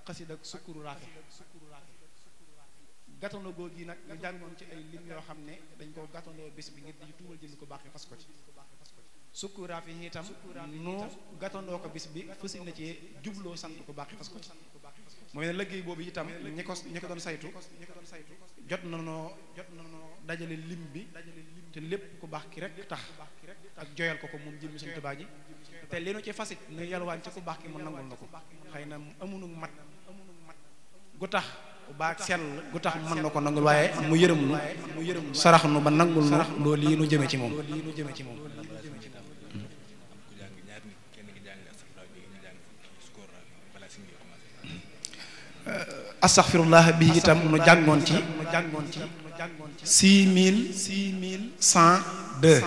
xasida ak sukkuru raafi gàttandoo googu yi nag ñu jàngoon ci ay lim yoo xam ne dañ koo gàttandoo bis bi ngir di tuubal jënd ko baax fas ko ci sukkuru raafi yi itam nu gàttandoo ko bis bi fas na ci jubloo sant ko baax fas ko ci mooy ne liggéey boobu itam ñi ko doon saytu jot na noo dajale lim bi te lépp ku baax ki rek tax ak joyal ko moom jëmmi Sëñ Tuubaa ji te li nu ci fasit nu yalwaan ci ku baax ki mu nangul na ko xëy na amunu mat gu tax baax sell gu tax mën na ko nangul waaye mu yërëm nu sarax nu ba nangul nu loolu lii nu jëme ci moom astaghfirullah bi itam nu jàngoon ci 6102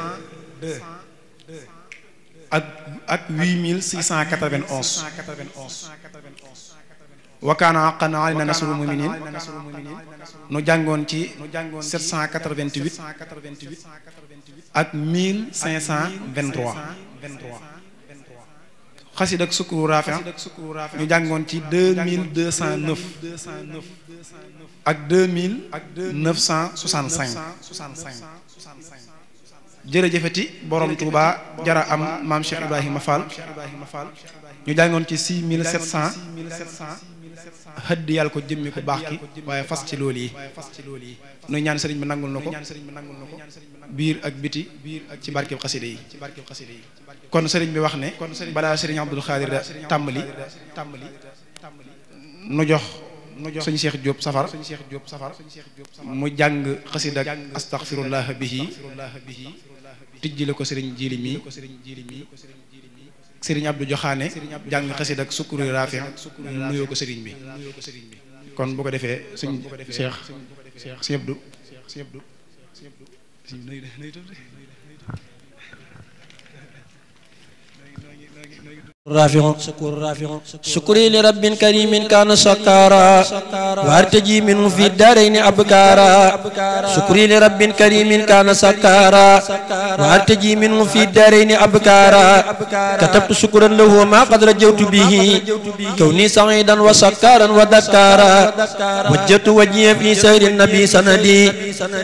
ak 8691 wa kaana haqqan alaynaa nasrul mu'miniin nu jàngoon ci 788 ak 1523 xasida ak sukkuru raafi ñu jàngoon ci 2209 ak 2965 jërëjëfati borom Touba jara am maam Cheikh Ibrahima Fall ñu jàngoon ci 6700 xëddi yàlla ko jëmmi ko baax ki waaye fas ci loolu yi nuy ñaan sëriñ bi nangul na ko biir ak biti ci barkeb xasida yi kon sëriñ bi wax ne balaa sëriñ Abdul Xaadir tàmbali nu jox sëñ Cheikh Diop safar mu jàng xasida ak astaghfirullah bihi tijjile ko sëriñ Jili mi sëriñ Abdou Joxaane jàng xasida ak sukkuru raafi nuyoo ko sëriñ bi kon bu ko defee sëñ Cheikh sëñ Abdou رافع شكري لرب كريم كان شكارا وارتجي منه في الدارين أبكارا شكري لرب كريم كان شكارا وارتجي منه في الدارين أبكارا كتبت شكرا له ما قد رجوت به كوني سعيدا وشكارا وذكارا وجهت وجهي في سير النبي سندي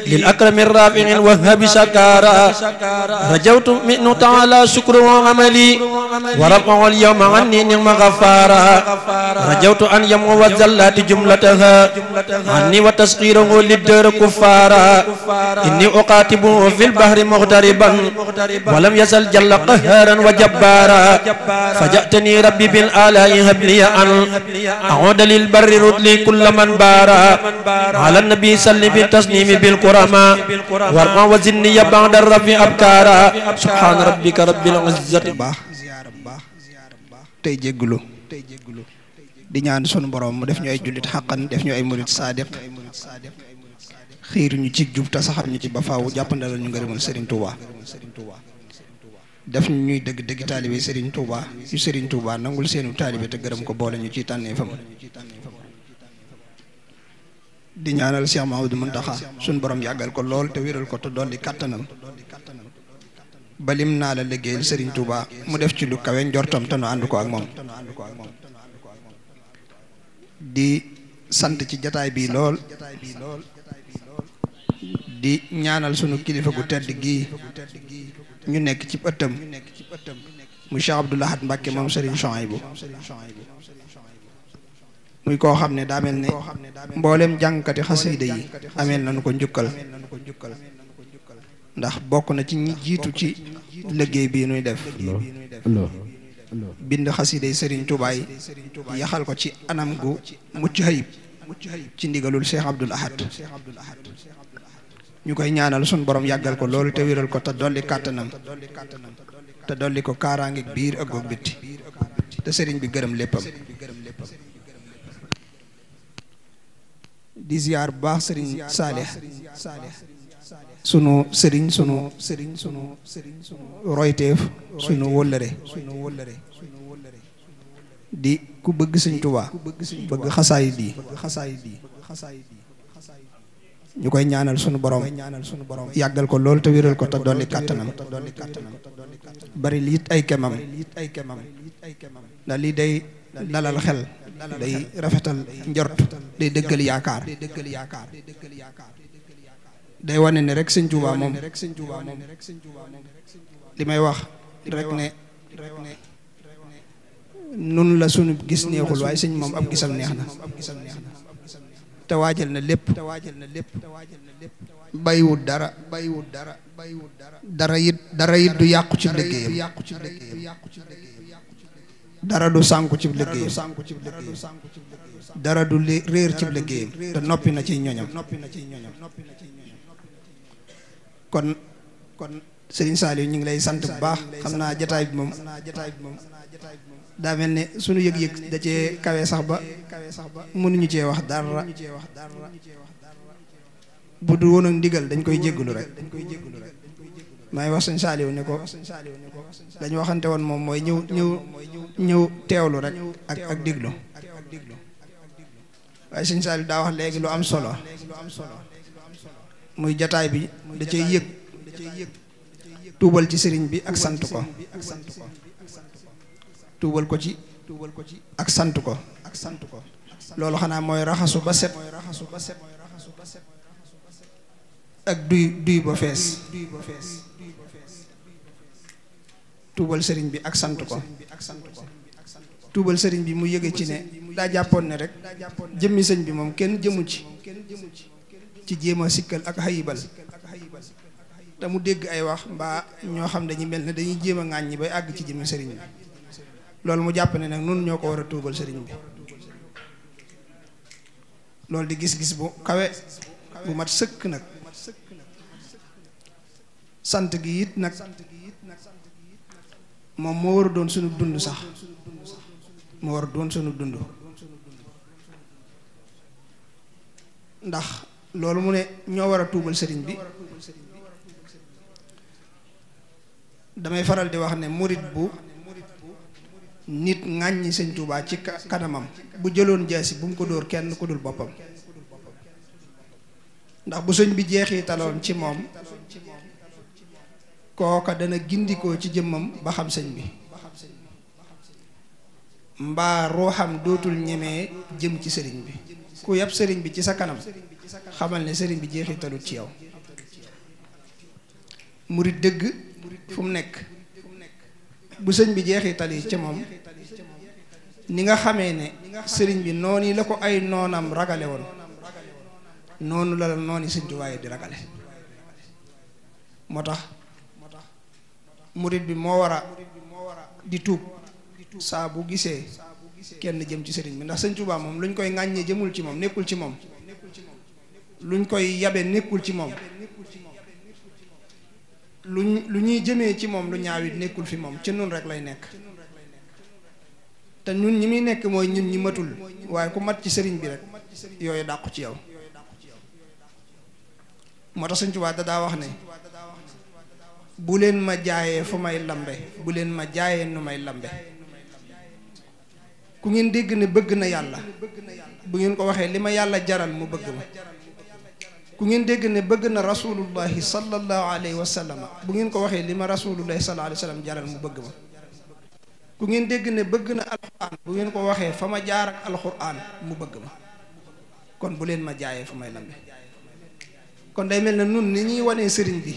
للأكرم الرافع الوهاب شكارا رجوت منه تعالى شكر وعملي ورفع اليوم عني نعم غفارا رجوت أن يمو الزلات جملتها عني وتسقيره للدار كفارا إني أقاتبه في البحر مغتربا ولم يزل جل قهارا وجبارا فجأتني ربي بالآلاء هب لي أن أعود للبر رد لي كل من بارا على النبي صل بالتسليم بالكرماء وارفع وزني بعد الرفع أبكارا سبحان ربك رب العزة tey jéggulu di ñaan sunu borom mu def ñu ay jullit xaqan def ñu ay murit saadiq xiir ñu ci jub te saxal ñu ci ba faaw jàppandalal ñu ngërëmal Serigne Touba def ñu ñuy dëgg dëgg taalibe Serigne Touba yu Serigne Touba nangul seenu taalibe te gërëm ko boole ñu ci tànneefam di ñaanal Cheikh Mahamadou Muntaxa sunu borom yàggal ko lool te wéral ko te dolli kàttanam balim naa la liggéeyal Serigne Touba mu def ci lu kawe njortam te nu ànd ko ak moom di sant ci jataay bi lool di ñaanal sunu kilifa gu tedd gii ñu nekk ci ëttam mu Cheikh Abdoul Ahad Mbacké moom Serigne Chouaïbou muy koo xam ne daa mel ne mboolem jàngkati xasida yi ameel nañu ko njukkal ndax bokk na ci ñi jiitu ci liggéey bii nuy def bind xasiday Serigne Touba yi yaxal ko ci anam gu mucc ayib ci ndigalul Cheikh Abdoul Ahad ñu koy ñaanal sun borom yàggal ko loolu te wéral ko te dolli kàttanam te dolli ko kaaraange biir ak goog bitti te Serigne bi gërëm léppam di ziar bu baax Serigne Salih sunu sëriñ royteef sunu wóllëre di ku bëgg Sëñ Tuubaa bëgg xasaayid yi ñu koy ñaanal sunu borom yàggal ko lool te wéral ko te dolli kàttanam bari liit ay kemam ndax lii day dalal xel day rafetal njort day dëggal yaakaar day wane ne rek sëñ Tuubaa moom li may wax rek ne nun la sunu gis neexul waaye sëñ moom ab gisam neex na te waajal na lépp bàyyiwut dara it du yàqu ci liggéeyam dara du sànku ci liggéeyam dara du réer ci liggéeyam te noppi na ci ñoñam kon Serigne Saliou ñu ngi lay sant bu baax xam naa jataay bi moom daa mel ne sunu yëg-yëg da cee kawe sax ba mënuñu cee wax dara bu du woon ak ndigal dañ koy jéggulu rek may wax Serigne Saliou ne ko dañu waxante woon moom mooy ñëw teewlu rek ak diglu waaye Serigne Saliou daa wax léegi lu am solo muy jataay bi da cay yëg tuubal ci sëriñ bi ak sant ko tuubal ko ci ak sant ko loolu xanaa mooy raxasu ba set ak duy ba fees tuubal sëriñ bi ak sant ko tuubal sëriñ bi mu yëge ci ne daa jàppoon ne rek jëmmi sëñ bi moom kenn jëmu ci jéem a sikkal ak xayibal te mu dégg ay wax mbaa ñoo xam dañuy mel ne dañuy jéem a ŋàññi bay àgg ci jëmmi sëriñ bi loolu mu jàpp ne nag nun ñoo ko war a tuubal sëriñ bi loolu di gis-gis bu kawe bu mat sëkk nag sant gi it nag moom moo war a doon sunu dund sax moo war a doon sunu dund ndax loolu mu ne ñoo war a tuubal sëriñ bi damay faral di wax ne murit bu nit ŋàññi sëñ Tuubaa ci kanamam bu jëloon jaasi bu mu ko dóor kenn ku dul boppam ndax bu sëñ bi jeexitaloon ci moom kooka dana gindikoo ci jëmmam ba xam sëñ bi mbaa ruuxam dootul ñemee jëm ci sëriñ bi ku yab sëriñ bi ci sa kanam xamal ne sëriñ bi jeexitalut ci yow murit dëgg fu mu nekk bu sëñ bi jeexitali ci moom ni nga xamee ne sëriñ bi noonu la ko ay noonam ragale woon noonu la noonu sëñ Tuubaa di ragale moo tax murit bi moo war a di tuub saa bu gisee kenn jëm ci sëriñ bi ndax sëñ Tuubaa moom luñ koy ŋàññee jëmul ci moom nekkul ci moom luñ koy yabe nekkul ci moom lu ñuy jëmee ci moom lu ñaawit nekkul fi moom ci nun rek lay nekk te ñun ñi muy nekk mooy ñun ñi matul waaye ku mat ci sëriñ bi rek yooyu dàqu ci yow moo tax sëñ Tuubaa daa wax ne bu leen ma jaayee fu may lambe bu leen ma jaayee nu may lambe ku ngeen dégg ne bëgg na yàlla bu ngeen ko waxee li ma yàlla jaral mu bëgg ma ku ngeen dégg ne bëgg na rasulullahi sallallahu alayhi wa sallam bu ngeen ko waxee li ma rasulullahi sallallahu alayhi wa sallam jaral mu bëgg ma ku ngeen dégg ne bëgg na alquran bu ngeen ko waxee fa ma jaar ak alquran mu bëgg ma kon bu leen ma jaayee fu may lambe kon day mel ne nun ni ñuy wanee sëriñ bi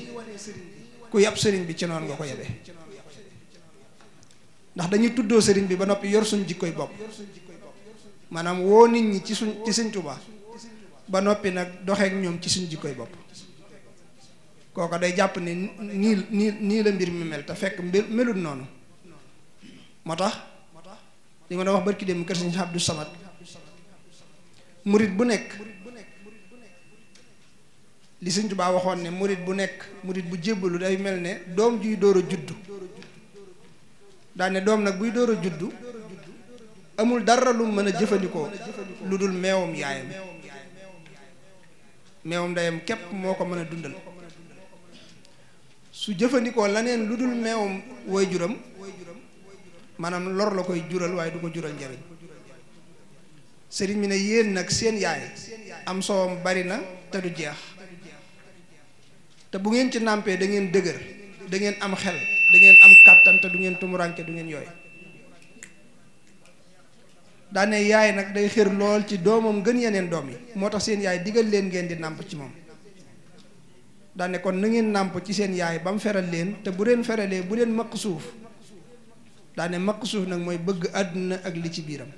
ku yab sëriñ bi ci noonu nga ko yabee ndax dañuy tuddoo sëriñ bi ba noppi yor suñ jikkoy bopp maanaam woo nit ñi ci sëñ Tuubaa ba noppi nag doxeek ñoom ci suñ jikkoy bopp kooka day jàpp ne nii la mbir mi mel te fekk melut noonu moo tax li ma doon wax barki dem kër sëñ Abdou Samad murit bu nekk li sëñ Tuubaa waxoon ne murit bu nekk murit bu jébbalu day mel ne doom juy door a juddu daane doom nag buy door a juddu amul dara lu mën a jëfandikoo lu dul meewam yaayam meewam ndeyam képp moo ko mën a dundal su jëfandikoo laneen lu dul meewam waajuram maanaam lor la koy jural waaye du ko jural njariñ sëriñ mi ne yéen nag seen yaay am soowam bari na te du jeex te bu ngeen ci nàmpee da ngeen dëgër da ngeen am xel da ngeen am kàttan te du ngeen tumuranke du ngeen yooy daane yaay nag day xër lool ci doomam gën yeneen doom yi moo tax seen yaay digal leen ngeen di nàmp ci moom daane kon na ngeen nàmp ci seen yaay ba mu feral leen te bu leen feralee bu leen maq suuf daane maq suuf nag mooy bëgg àdduna ak li ci biiram.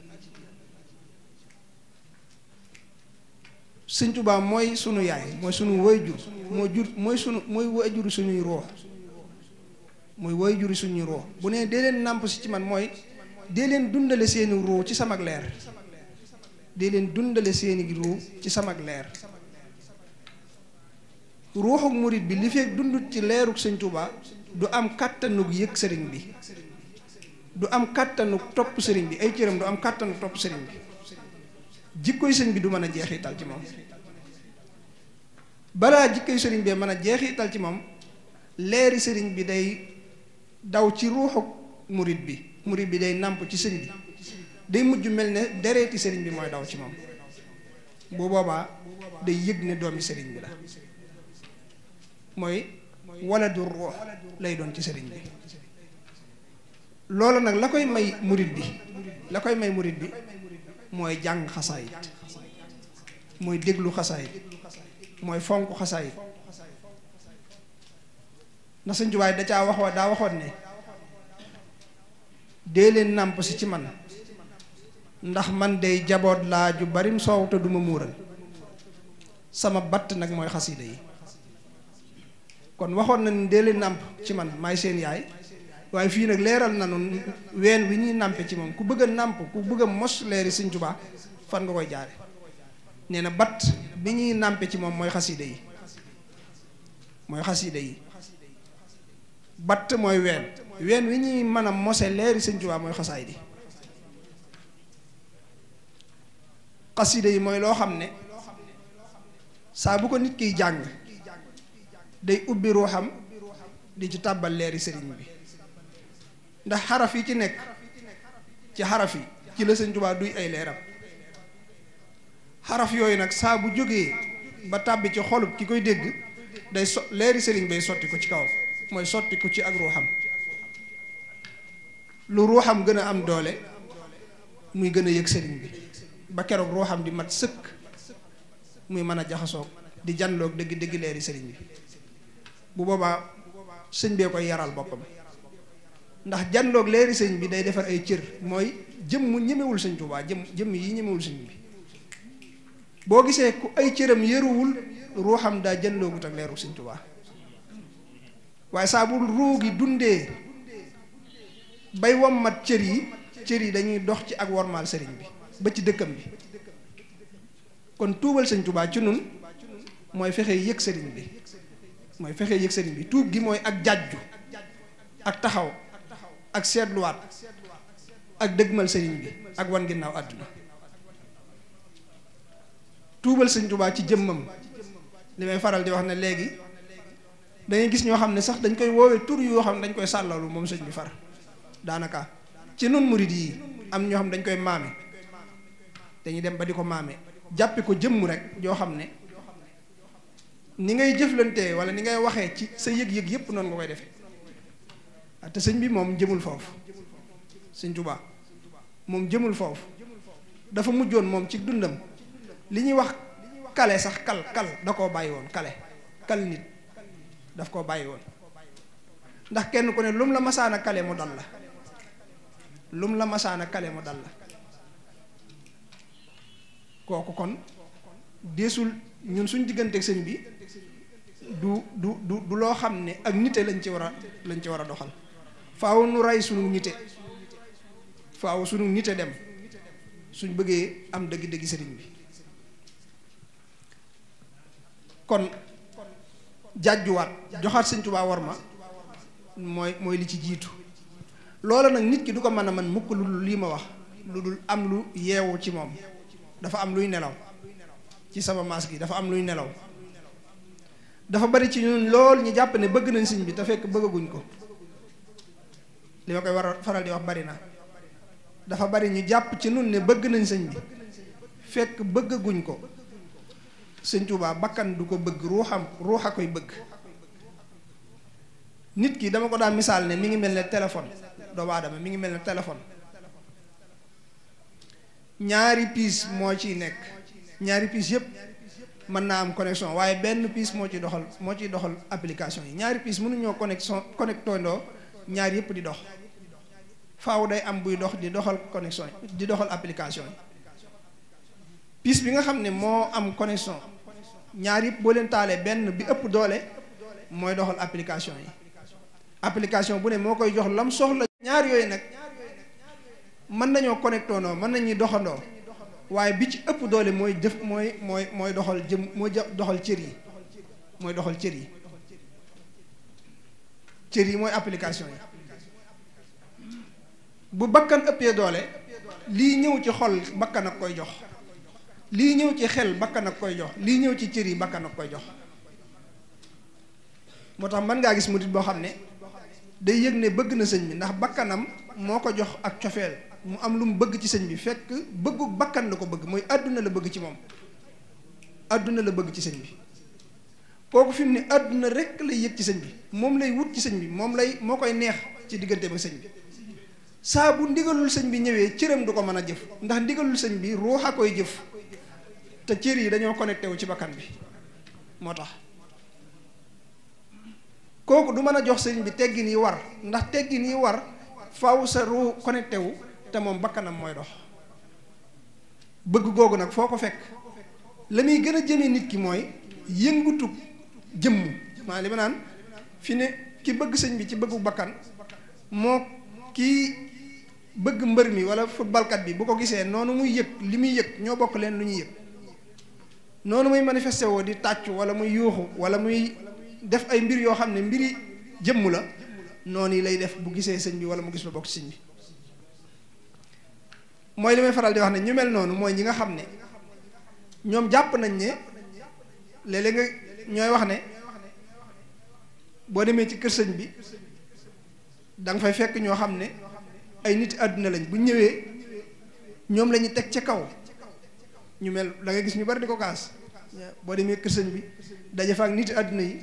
Sëñ Tuubaa mooy sunu yaay mooy sunu waajur mooy waajuru suñuy roox mooy waajuru suñuy roox bu ne dee leen nàmp si ci man mooy dee leen dundale seeni ruu ci samag leer dee leen dundale seeni ruu ci samag leer. ruuxuk murit bi li fekk dundut ci leeruk Sëñ Tuubaa du am kàttanug yëg sëriñ bi du am kàttanug topp sëriñ bi ay cëram du am kàttanug topp sëriñ bi jikkoy sëñ bi du mën a jeexital ci moom. balaa jikkoy sëriñ bee mën a jeexital ci moom leeri sëriñ bi day daw ci ruuxuk murit bi day nàmp ci sëñ bi day mujj mel ne dereeti sëriñ bi mooy daw ci moom bu boobaa day yëg ne doomi sëriñ bi la mooy waladu ruux lay doon ci sëriñ bi. loolu nag la koy may murit bi mooy jàng xasaayit mooy déglu xasaayit mooy fonk xasaayit na Sëñ Tuubaa daa waxoon ne dee leen nàmp si ci man ndax man day jaboot laa ju barim soow te duma muural sama batt nag mooy xasida yi. kon waxoon na ni dee leen nàmp ci man maay seen yaay waaye fii nag leeral na nu ween wi ñuy nàmpe ci moom ku bëgg a nàmp ku bëgg a mos leeri Sëñ Tuubaa fan nga koy jaare nee na batt bi ñuy nàmpe ci moom mooy xasida yi batt mooy ween wi ñuy mën a mose leeri Sëñ Tuubaa mooy xasaay di xasida yi mooy loo xam ne saa bu ko nit kiy jàng day ubbi ruuxam di ci tàbbal leeri sëriñ bi ndax xaraf yi ci nekk ci xaraf yi ci la Sëñ Tuubaa duy ay leeram xaraf yooyu nag saa bu jógee ba tàbbi ci xolub ki koy dégg day leeri sëriñ bay sotti ko ci kawam mooy sotti ko ci ak ruuxam lu ruuxam gën a am doole muy gën a yëg sëriñ bi ba keroog ruuxam di mat sëkk muy mën a jaxasoog di janloog dëgg leeri sëriñ bi bu boobaa sëñ bee koy yaral boppam ndax janloog leeri sëñ bi day defar ay cër mooy jëmm ñemewul Sëñ Tuubaa jëmm yi ñemewul sëñ bi boo gisee ku ay cëram yëruwul ruuxam daa janloogut ak leeru Sëñ Tuubaa waaye saa bu ruu gi dundee bay wommat cër yi dañuy dox ci ak wormaal sëriñ bi ba ci dëkkam bi kon tuubal Sëñ Tuubaa ci nun mooy fexe yëg sëriñ bi tuub gi mooy ak jàjju ak taxaw ak seetluwaat ak dëgmal sëriñ bi ak wan ginnaaw àdduna tuubal Sëñ Tuubaa ci jëmmam li may faral di wax ne léegi dangay gis ñoo xam ne sax dañ koy woowee tur yoo xam ne dañ koy sàllalu moom sëñ bi far daanaka ci nun murid yi am ñoo xam ne dañ koy maame dañuy dem ba di ko maame jàppe ko jëmm rek yoo xam ne ni ngay jëflantee wala ni ngay waxee ci sa yëg-yëg yépp noonu nga koy defee te sëñ bi moom jëmul foofu Sëñ Tuubaa moom jëmul foofu dafa mujjoon moom ci dundam li ñuy wax kale sax kal da koo bàyyi woon kal nit daf koo bàyyi woon ndax kenn ku ne lum la masaana kale mu dal la kooku kon deesul ñun suñ digganteeg sëñ bi du loo xam ne ak nite lañ ci war a doxal faaw nu rey sunu nite faaw sunu nite dem suñ bëggee am dëgg-dëgg sëriñ bi kon jàjjuwaat joxaat Sëñ Tuubaa war ma mooy li ci jiitu loola nag nit ki du ko mën a man mukk lu dul lii ma wax lu dul am lu yeewu ci moom dafa am luy nelaw ci sama maas gi dafa am luy nelaw dafa bari ci ñun lool ñu jàpp ne bëgg nañ sëñ bi te fekk bëggaguñ ko li ma koy war a faral di wax bari na dafa bari ñu jàpp ci nun ne bëgg nañ sëñ bi fekk bëggaguñ ko Sëñ Tuubaa bakkan du ko bëgg ruuxa koy bëgg nit ki dama ko daan misaal ne mi ngi mel ne téléphone doomu aadama mi ngi mel ne téléphone ñaari piis moo ciy nekk, ñaari piis yëpp mën naa am connexion waaye benn piis moo ciy doxal application yi. ñaari piis mënuñoo connecté ndoo ñaar yëpp di dox, faaw day am buy dox di doxal connexion yi di doxal application yi. piis bi nga xam ne moo am connexion ñaar yëpp boo leen taalee benn bi ëpp doole mooy doxal application yi. application bu ne moo koy jox lam soxla. ñaar yooyu nag mën nañoo connecté ndoo mën nañuy doxandoo waaye bi ci ëpp doole mooy jëf mooy doxal doxal cër yi, mooy doxal cër yi. cër yi mooy application yi. bu bakkan ëppee doole lii ñëw ci xol bakkan ak koy jox, lii ñëw ci xel bakkan ak koy jox, lii ñëw ci cër yi bakkan ak koy jox. moo tax mën ngaa gis murit boo xam ne day yëg ne bëgg na sëñ bi ndax bakkanam moo ko jox ak cofeel mu am lu mu bëgg ci sëñ bi, fekk bëggu bakkan la ko bëgg, mooy àdduna la bëgg ci moom, àdduna la bëgg ci sëñ bi. kooku fi mu ne àdduna rekk lay yëg ci sëñ bi, moom lay wut ci sëñ bi, moo koy neex ci diggante ba sëñ bi. saa bu ndigalul sëñ bi ñëwee cëram du ko mën a jëf ndax ndigalul sëñ bi ruux a koy jëf te cër yi dañoo connecté wu ci bakkan bi. moo tax kooku du mën a jox sëñ bi teggin yi war, ndax teggin yi war faaw sa ruux connecté wu te moom bakkanam mooy dox. bëgg googu nag foo ko fekk la muy gën a jëmee nit ki mooy yëngutu jëmm. maa li ma naan fi ne ki bëgg sëñ bi ci bëggu bakkan moo kii bëgg mbër mi wala footballkat bi bu ko gisee noonu muy yëg li muy yëg ñoo bokk leen lu ñuy yëg. noonu muy manifesté woo di tàccu wala muy yuuxu wala muy def ay mbir yoo xam ne mbiri jëmm la, noonu yi lay def bu gisee sëñ bi wala mu gis lu bokk ci sëñ bi. mooy li may faral di wax ne ñu mel noonu mooy ñi nga xam ne ñoom jàpp nañ ne léeg-léeg nga ñooy wax ne boo demee ci kër sëñ bi da nga fay fekk ñoo xam ne ay nit àdduna lañ, bu ñëwee ñoom la ñuy teg ca kaw. ñu mel da ngay gis ñu bari di ko kaas boo demee kër sëñ bi daje fa ak nit àdduna yi,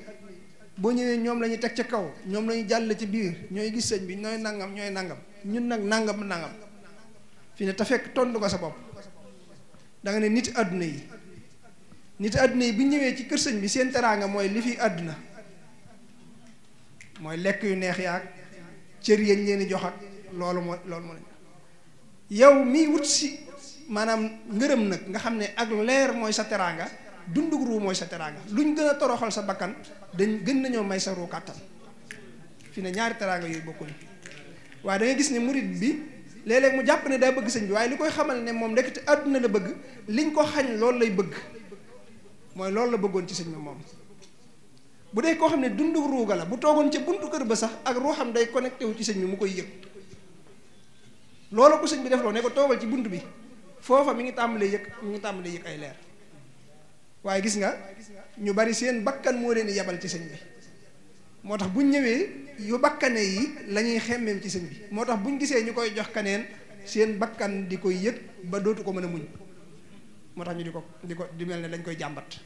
boo ñëwee ñoom la ñuy teg ca kaw, ñoom la ñuy jàll ci biir, ñooy gis sëñ bi ñooy nangam ñun nag nangam. fi ne te fekk tontu ko sa bopp da nga ne nit àdduna yi bu ñëwee ci kër sëñ bi seen teraanga mooy li fi àdduna, mooy lekk yu neex yaag cër yañ leen di jox ak loolu moo yow miy wut si maanaam ngërëm nag nga xam ne ak leer mooy sa teraanga, dundug ruu mooy sa teraanga. luñ gën a toroxal sa bakkan dañ gën nañoo may sa ruu kàttan. fi ne ñaari teraanga yooyu bokkuñu. waaye da ngay gis ne murit bi léeg-léeg mu jàpp ne daa bëgg sëñ bi waaye li koy xamal ne moom ndekete àdduna la bëgg, liñ ko xañ loolu lay bëgg, mooy loolu la bëggoon ci sëñ bi moom. bu dee koo xam ne dundug ruuga la bu toogoon ca buntu kër ba sax ak ruuxam day connecté wu ci sëñ bi mu koy yëg. loolu ko sëñ bi def loo ne ko toogal ci bunt bi foofa mi ngi tàmbalee yëg ay leer. waaye gis nga ñu bari seen bakkan moo leen di yabal ci sëñ bi, moo tax buñ ñëwee yu bakkane yi la ñuy xemmeem ci sëñ bi, moo tax buñ gisee ñu koy jox kaneen seen bakkan di koy yëg ba dootu ko mën a muñ, moo tax ñu di mel ne dañ koy jàmbat.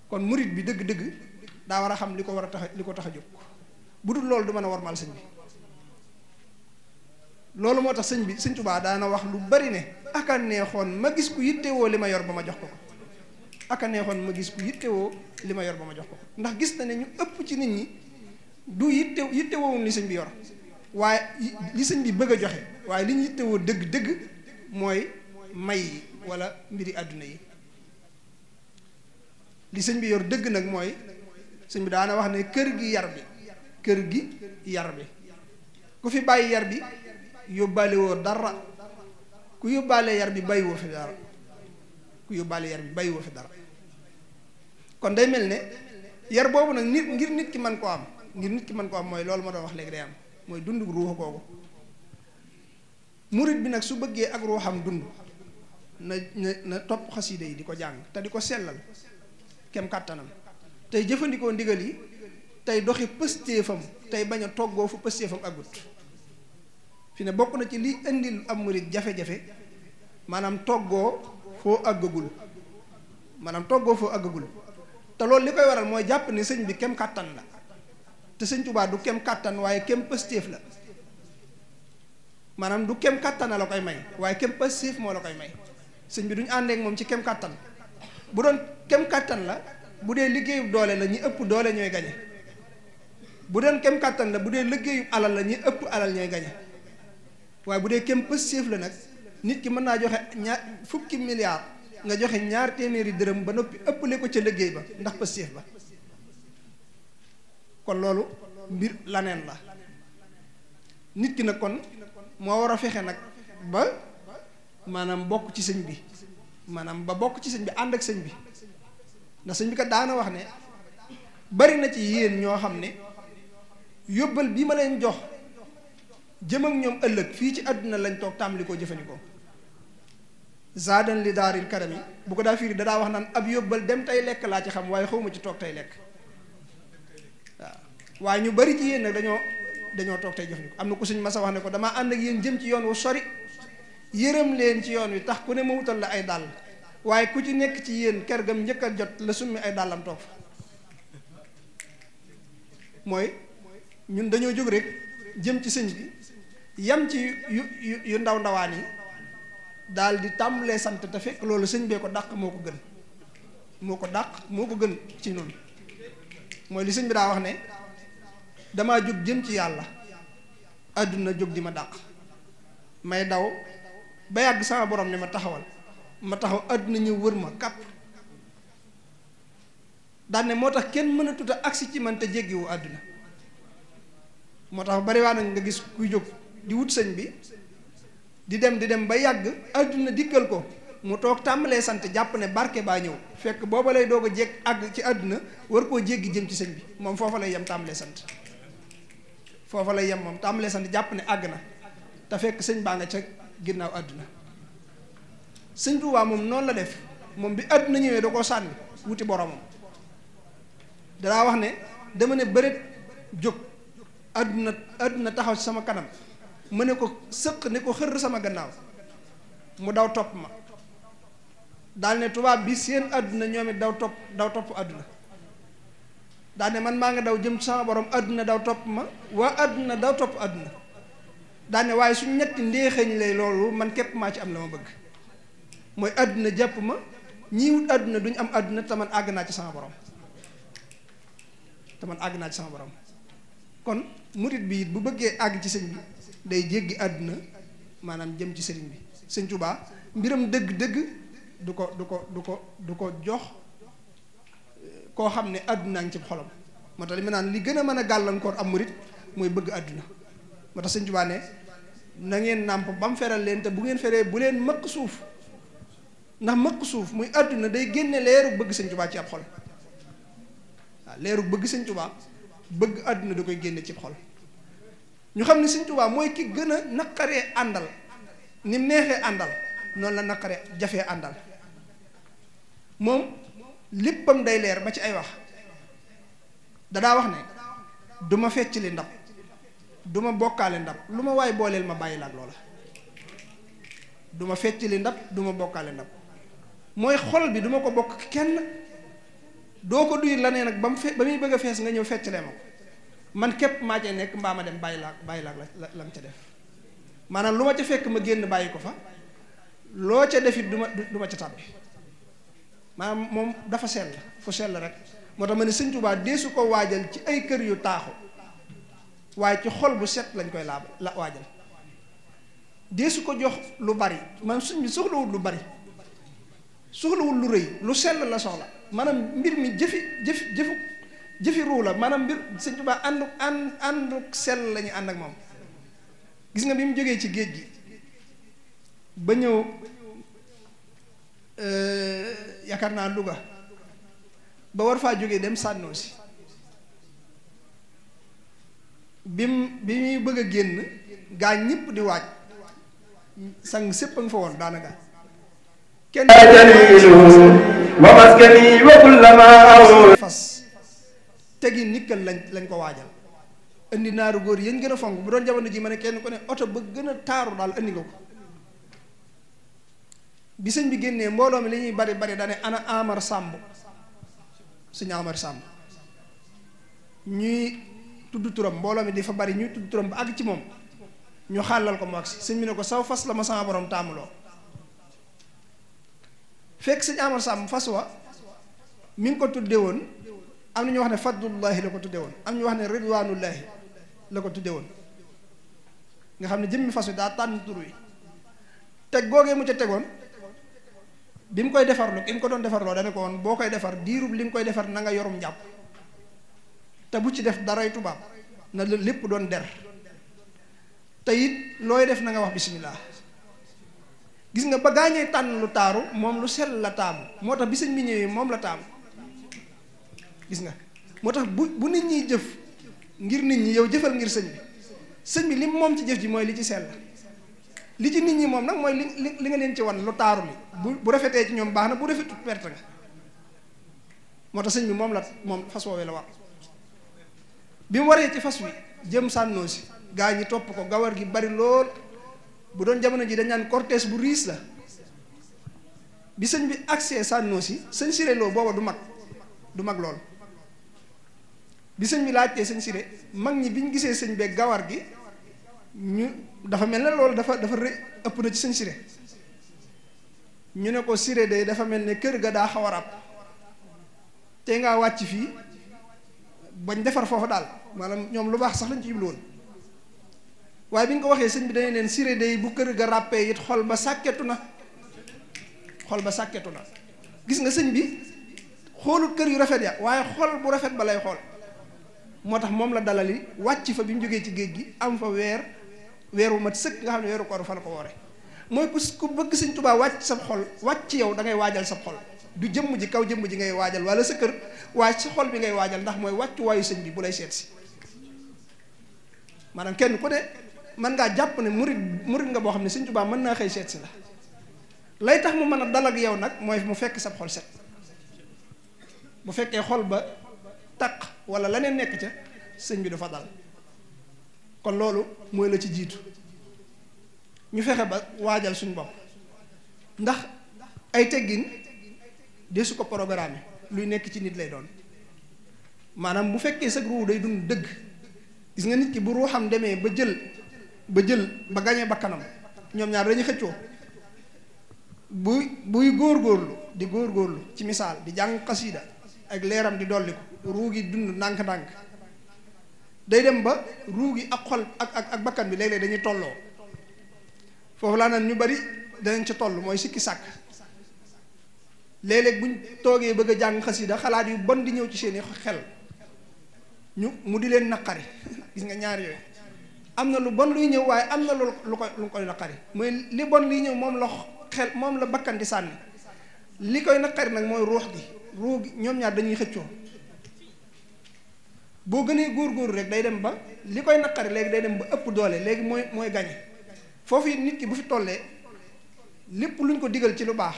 kon murit bi dëgg-dëgg daa war a xam li ko tax a jóg, bu dul loolu du mën a warmal sëñ bi. loolu moo tax sëñ Tuubaa daana wax lu bari ne aka neexoon ma gis ku yittewoo li ma yor ba ma jox ko ko, aka neexoon ma gis ku yittewoo li ma yor ba ma jox ko ko. ndax gis na ne ñu ëpp ci nit ñi du yittewoowuñ li sëñ bi yor waaye li sëñ bi bëgg a joxe, waaye li ñu yittewoo dëgg-dëgg mooy may yi wala mbiri àdduna yi. li sëñ bi yor dëgg nag mooy sëñ bi daana wax ne kër gi yar bi ku fi bàyyi yar bi yóbbaale woo dara, ku yóbbaale yar bi bàyyiwoo fi dara, kon day mel ne yar boobu nag ngir nit ki mën koo am mooy loolu ma doon wax léegi day am mooy dund ruuxu kooku. murit bi nag su bëggee ak ruuxam dund na topp xasida yi di ko jàng te di ko sellal kem kàttanam, tey jëfandikoo ndigal yi, tey doxi pëstéefam, tey bañ a toggoo fu pëstéefam agut. fi ne bokk na ci liy indil am murit jafe-jafe maanaam toggoo foo àggagul te loolu li koy waral mooy jàpp ne sëñ bi kem kàttan la te sëñ Tuubaa du kem kàttan waaye kem pëstéef la. maanaam du kem kàttana la koy may waaye kem passif moo la koy may. sëñ bi duñu àndeek moom ci kem kàttan bu doon kem kàttan la bu dee liggéeyub doole la ñi ëpp doole ñooy gañe bu doon kem kàttan la bu dee liggéeyub alal la ñi ëpp alal ñooy gañe waaye bu dee kem passif la nag nit ki mën naa joxe fukki milliards nga joxe 2 téeméeri dërëm ba noppi ëppale ko ca liggéey ba ndax passif ba kon loolu mbir laneen la nit ki nag kon moo war a fexe nag ba maanaam bokk ci sëñ bi maanaam ba bokk ci sëñ bi ànd ak sëñ bi ndax sëñ bi kat daana wax ne bari na ci yéen ñoo xam ne yóbbal bi ma leen jox jëm ak ñoom ëllëg fii ci àdduna lañ toog tàmbali koo jëfandikoo zaadan li daaril karami bu ko daa firi dadaa wax naan ab yóbbal dem tey lekk laa ci xam waaye xawma ci toog tey lekk waaw waaye ñu bari ci yéen nag dañoo toog tey jëfandikoo am na ku suñ masa wax ne ko damaa ànd ak yéen jëm ci yoon wu sori yërëm leen ci yoon wi tax ku ne ma wutal la ay dàll waaye ku ci nekk ci yéen kër gam njëkk a jot la summi ay dàllam toog fa mooy ñun dañoo jóg rek jëm ci sëñ bi yam ci yu ndaw ndawaan yi daal di tàmbalee sant te fekk loolu sëñ bee ko dàq moo ko gën moo ko gën ci noonu mooy li sëñ bi daa wax ne damaa jóg jëm ci yàlla àdduna jóg di ma dàq may daw ba yàgg sama borom ne ma taxawal ma taxaw àdduna ñëw wër ma kàpp daan ne moo tax kenn mën a tuta agsi ci man te jéggiwu àdduna moo tax bari waa nañ nga gis kuy jóg di wut sëñ bi di dem ba yàgg àdduna dikkal ko mu toog tàmbalee sant jàpp ne barke baa ñëw fekk booba lay doog a jég àgg ci àdduna war koo jéggi jëm ci sëñ bi moom foofa lay yem tàmbalee sant foofa lay yem moom tàmbalee sant jàpp ne àgg na te fekk sëñ baa nga ca ginnaaw àdduna sëñ Tuubaa moom noonu la def moom bi àdduna ñëwee da koo sànni wuti boromam danaa wax ne dama ne bëreet jóg àdduna taxaw ci sama kanam ma ne ko sëq ne ko xër sama gannaaw mu daw topp ma daal ne tubaab bi seen àdduna ñoom it daw topp àdduna daal ne man maa nga daw jëm sama borom àdduna daw topp ma waa àdduna daw topp àdduna daal ne waaye suñ ñetti ndéexañ lay loolu man képp maa ci am la ma bëgg mooy àdduna jàpp ma ñii wut àdduna duñ am àdduna te man àgg naa ci sama borom kon murit bi it bu bëggee àgg ci sëñ bi day jéggi àdduna maanaam jëm ci sëriñ bi sëñ Tuubaa mbiram dëgg-dëgg du ko jox koo xam ne àddunaa ngi ci xolam moo tax li ma naan li gën a mën a gàllankoor am murit mooy bëgg àdduna moo tax sëñ Tuubaa ne na ngeen nàmp ba mu feral leen te bu ngeen feree bu leen mëkk suuf ndax mëkk suuf muy àdduna day génne leeru bëgg sëñ Tuubaa ci ab xol waaw leeru bëgg sëñ Tuubaa bëgg àdduna da koy génne ci xol ñu xam ne sëñ Tuubaa mooy ki gën a naqaree àndal ni mu neexee àndal noonu la naqaree jafee àndal moom léppam day leer ba ci ay wax dadaa wax ne du ma fecc li ndab du ma bokkaale ndab lu ma waay booleel ma bàyyi la ak loola du ma fecc li ndab du ma bokkaale ndab mooy xol bi du ma ko bokk kenn doo ko duy la nee nag ba muy bëgg a fees nga ñëw fecclee ma ko man képp maa cay nekk mbaa ma dem bàyyi la la nga ca def maanaam lu ma ca fekk ma génn bàyyi ko fa loo ca defit du ma ca tàbbi maanaam moom dafa sell fu sell rek moo tax ma ne sëñ Tuubaa deesu ko waajal ci ay kër yu taaxu waaye ci xol bu set lañ koy la waajal deesu ko jox lu bari maanaam suñ bi soxlawul lu bari soxlawul lu rëy lu sell la soxla maanaam mbir mi jëfi ruu la maanaam mbir sëñ Tuubaa àndu sell la ñuy ànd ak moom gis nga bi mu jógee ci géej gi ba ñëw yaakaar naa Louga ba war faa jógee dem sànnoo si bi muy bëgg a génn gaa ñëpp di waaj sang sépp a nga fa woon daanaka kenn fas tegi nikkal lañ ko waajal indi naaru góor yéen gën a fonk bu doon jamono ji ma ne kenn ku ne oto ba gën a taaru daal indi nga ko bi sëñ bi génnee mbooloo mi li ñuy bari bari dane ana Amar Samb sëñ Amar Samb ñuy tudd turam mbooloo mi di fa bari ñuy tudd turam ba àgg ci moom ñu xàllal ko mu agsi sëñ bi ne ko saw fas la ma sama borom taamuloo fekk sëñ Amar Samb fas wa mi ngi ko tudde woon am na ñu wax ne fadlullahi la ko tudde woon am ñu wax ne ridwanullahi la ko tudde woon nga xam ne jëmmi fas wi daa tànn tur wi teg googee mu ca tegoon bi mu koy defarloo ki mu ko doon defarloo dane ko woon boo koy defar diirub li nga koy defar na nga yorum njàpp te bu ci def daray tubaab na lépp doon der te it looy def na nga wax bismillah gis nga ba gaañee tànn lu taaru moom lu sell la taamu moo tax bi sëñ bi ñëwee moom la taamu gis nga moo tax bu nit ñiy jëf ngir nit ñi yow jëfal ngir sëñ bi lim moom ci jëf ji mooy li ci sell li ci nit ñi moom nag mooy li nga leen ci wan lu taaru li bu rafetee ci ñoom baax na bu rafetut perte nga moo tax sëñ bi moom fas woowee la war bi mu waree ci fas wi jëm sànnoo si gaa ñi topp ko gawar gi bari lool bu doon jamono ji dañ naan cortège bu riis la bi sëñ bi agsee sànnoo si sëñ Siré Lo booba du mag lool bi sëñ bi laajtee sëñ Siré mag ñi bi ñu gisee sëñ beeg gawar gi ñu dafa mel ne loolu dafa ëpp na ci sëñ Siré ñu ne ko Siré de dafa mel ne kër ga daa xaw a ràpp te ngaa wàcc fii bañ defar foofu daal maanaam ñoom lu baax sax lañ ci jublu woon waaye bi ñu ko waxee sëñ bi dañu leen Siré de bu kër ga ràppee it xol ba sàkketu na gis nga sëñ bi xoolut kër yu rafet ya waaye xol bu rafet ba lay xool moo tax moom la dalali wàcc fa bi mu jógee ci géej gi am fa weeru mat sëkk nga xam ne weeru koor fa la ko woore mooy ku bëgg sëñ Tuubaa wàcc sab xol wàcc ci yow da ngay waajal sab xol du jëmm ji kaw jëmm ji ngay waajal wala sa kër waaye sa xol bi ngay waajal ndax mooy wàccu waayu sëñ bi bu lay seet si maanaam kenn ku ne mën ngaa jàpp ne murit nga boo xam ne sëñ Tuubaa mën naa xëy seet si la lay tax mu mën a dal ak yow nag mooy mu fekk sab xol set bu fekkee xol ba taq wala leneen nekk ca sëñ bi du fa dal kon loolu mooy la ci jiitu ñu fexe ba waajal suñu bopp ndax ay teggin de su ko programme luy nekk ci nit lay doon maanaam bu fekkee sa ruu day dund dëgg gis nga nit ki bu ruuxam demee ba gañee bakkanam ñoom ñaar dañuy xëccoo buy góorgóorlu di góorgóorlu ci misaal di jàng xasiida ak leeram di dolli ko ruu gi dund ndànk-ndànk day dem ba ruu gi ak xol ak bakkan bi léeg-léeg dañuy tolloo foofu laa naan ñu bari danañ ca toll mooy sikki sàkk léeg-léeg buñ toogee bëgg a jàng xasiida xalaat yu bon di ñëw ci seeni xel mu di leen naqari gis nga ñaar yooyu am na lu bon luy ñëw waaye am na lu koy naqari mooy li bon liy ñëw moom la bakkan di sànni li koy naqari nag mooy ruux gi ñoom ñaar dañuy xëccoo boo gënee góor-góor rek day dem ba li koy naqari léegi day dem ba ëpp doole léegi mooy gañe foofu it nit ki bu fi tollee lépp luñ ko digal ci lu baax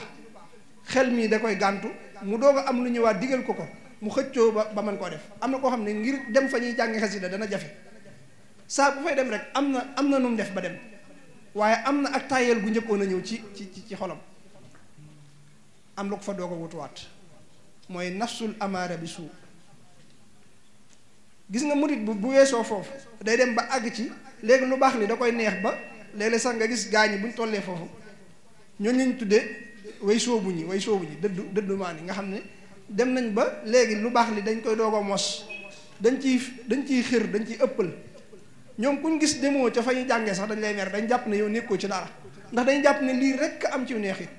xel mii da koy gàntu mu doog a am lu ñëwaat digal ko mu xëccoo ba mën koo def am na koo xam ne ngir dem fa ñuy jàngi xasida dana jafe saa bu fay dem rek am na nu mu def ba dem waaye am na ak tàyyeel gu njëkkoon a ñëw ci xolam am lu ko fa doog a wutuwaat mooy nafsul amaara bi suu gis nga murit bu weesoo foofu day dem ba àgg ci léegi lu baax li da koy neex ba léeg-léeg sax nga gis gaañi buñ tollee foofu ñooñu lañ tuddee way soobu ñi dëddu maan yi nga xam ne dem nañ ba léegi lu baax li dañ koy doog a mos dañ ciy xër dañ ciy ëppal ñoom kuñ gis demoo ca fa ñu jàngee sax dañ lay mer dañ jàpp ne yow nekkoo ci dara ndax dañ jàpp ne lii rekk am ci neexit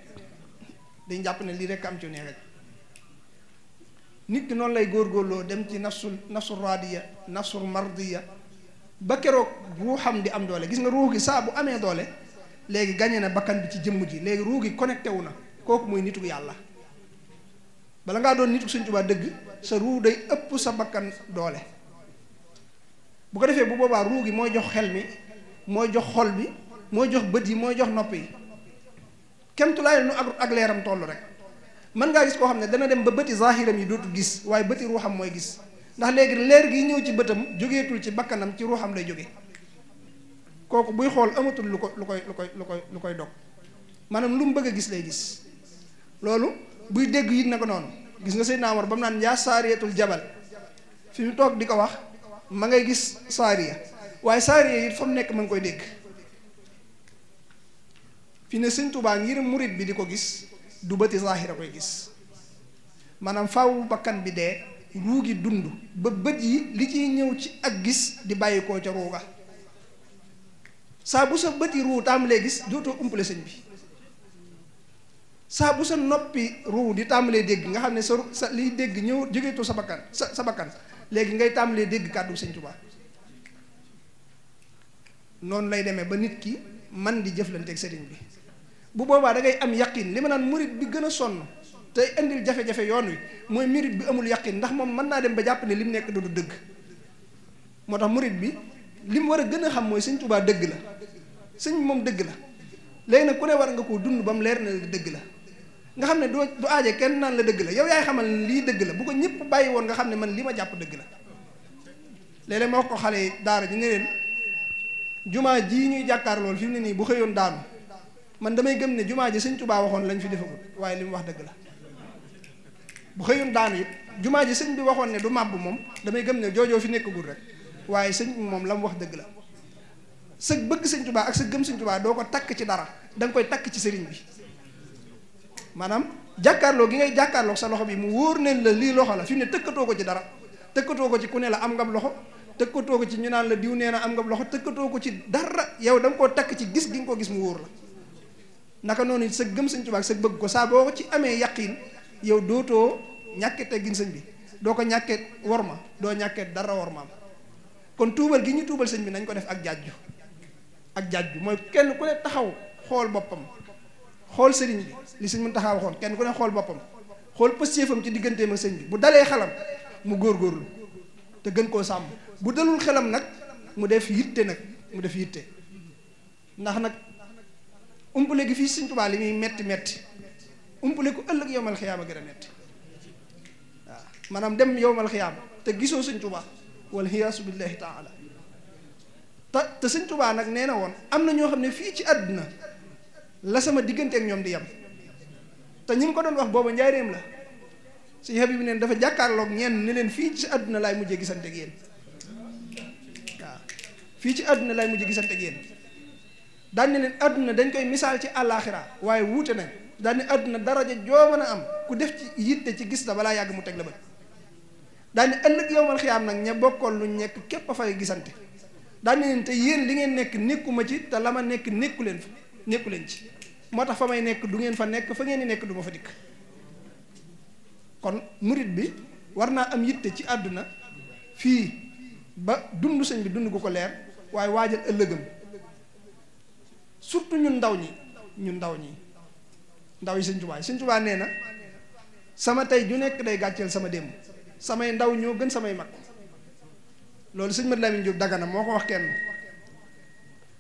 nit ki noonu lay góorgóorloo dem ci nafsul raadiya nafsul mardiya ba keroog ruuxam di am doole gis nga ruux gi saa bu amee doole léegi gañe na bakkan bi ci jëmm ji léegi ruux gi connecté wu na kooku mooy nitu yàlla bala ngaa doon nitu Sëñ Tuubaa dëgg sa ruux day ëpp sa bakkan doole bu ko defee bu boobaa ruux gi mooy jox xel mi mooy jox xol bi mooy jox bët yi mooy jox nopp yi kemtulaay nu ak leeram toll rek mën ngaa gis koo xam ne dana dem ba bëti zahiram yi dootu gis waaye bëti ruuxam mooy gis ndax léegi leer gi ñëw ci bëtam jógeetul ci bakkanam ci ruuxam lay jóge kooku buy xool amatul lu koy dog maanaam lu mu bëgg a gis lay gis loolu buy dégg it na ko noonu gis nga Seydina Omar ba mu naan yaa saariyatul jabal fi mu toog di ko wax ma ngay gis saariya waaye saariya it fa mu nekk ma ngi koy dégg fi ne sëñ Tuubaa ngir murit bi di ko gis du bëti zaahira koy gis maanaam faaw bakkan bi dee ruu gi dund ba bët yi li ciy ñëw ci ak gis di bàyyi koo ca ruuga saa bu sa bëti ruu tàmbalee gis dootoo umpale sëñ bi saa bu sa noppi ruu di tàmbalee dégg nga xam ne sa liy dégg ñëw jógeetoo sa bakkan sa bakkan léegi ngay tàmbalee dégg kàddu sëñ Tuubaa noonu lay demee ba nit ki man di jëflanteeg sëriñ bi bu boobaa da ngay am yaqin li ma naan murit bi gën a sonn tey indil jafe-jafe yoon wi mooy murit bi amul yaqin ndax moom mën naa dem ba jàpp ne li mu nekk du dëgg moo tax murit bi li mu war a gën a xam mooy sëñ Tuubaa dëgg la sëñ moom dëgg la léegi nag ku ne war nga koo dund ba mu leer na dëgg la nga xam ne du aaje kenn naan la dëgg la yow yaay xamal lii dëgg la bu ko ñëpp bàyyi woon nga xam ne man li ma jàpp dëgg la léeg-léeg ma wax ko xale yi daara ji ne leen jumaa jii ñuy jàkkaar loolu fi mu ne nii bu xëyoon daanu man damay gëm ne jumaa ji sëñ Tuubaa waxoon lañ fi defagul waaye li mu wax dëgg la bu xëyoon daanu it jumaa ji sëñ bi waxoon ne du màbb moom damay gëm ne joojoo fi nekkagul rek waaye sëñ bi moom la mu wax dëgg la sa bëgg sëñ Tuubaa ak sa gëm sëñ Tuubaa doo ko takk ci dara da nga koy takk ci sëriñ bi maanaam jàkkaarloo gi ngay jàkkaarloo sa loxo bi mu wóor neen la lii loxo la fi mu ne tëkkatoo ko ci dara tëkkatoo ko ci ku ne la am ngam loxo tëkkatoo ko ci ñu naan la diw nee na am ngam loxo tëkkatoo ko ci dara yow da nga koo takk ci gis gi nga ko gis mu wóor la naka noonu sa gëm sëñ Tuubaa ak sa bëgg ko saa boo ko ci amee yaqin yow dootoo ñàkke teggin sëñ bi doo ko ñàkkee worma doo ñàkkee dara wormaam kon tuubal gi ñu tuubal sëñ bi nañ ko def ak jaajju mooy kenn ku ne taxaw xool boppam xool sëriñ bi li sëñ Muntaxa waxoon kenn ku ne xool boppam xool pëstéefam ci digganteem ak sëñ bi bu dalee xelam mu góorgóorlu te gën koo sàmm bu dalul xelam nag mu def yitte ndax nag umpale gi fii sëñ Tuubaa li muy metti metti umpale ko ëllëg yowmal xiyaama gën a metti waaw maanaam dem yowmal xiyaama te gisoo sëñ Tuubaa wal xiyaasu billahi taala te sëñ Tuubaa nag nee na woon am na ñoo xam ne fii ci àdduna la sama diggante ak ñoom di yem te ñi ngi ko doon wax booba njaareem la sëñ Habib neen dafa jàkkaarloog ñenn ne leen fii ci àdduna laay mujjee gisante ak yéen waaw fii ci àdduna laay mujjee gisante ak yéen daan ne leen àdduna dañ koy misaal ci àllaaxira waaye wuute nañ daan ne àdduna daraja joo mën a am ku def ci yitte ci gis la balaa yàgg mu teg la bët daan ne ëllëg yowmal xiyaam nag ña bokkoon lu nekk képp a fay gisante daan ne leen te yéen li ngeen nekk nekkuma ci te la ma nekk nekku leen ci moo tax fa may nekk du ngeen fa nekk fa ngeen di nekk du ma fa dikk kon murit bi war naa am yitte ci àdduna fii ba dund sëñ bi dund gu ko leer waaye waajal ëllëgam surtout ñun ndaw ñi ndaw yi sëñ Tuubaa nee na sama tey ju nekk day gàcceel sama démb samay ndaw ñoo gën samay mag loolu sëñ Mat Lamin Jóob Dagana moo ko wax kenn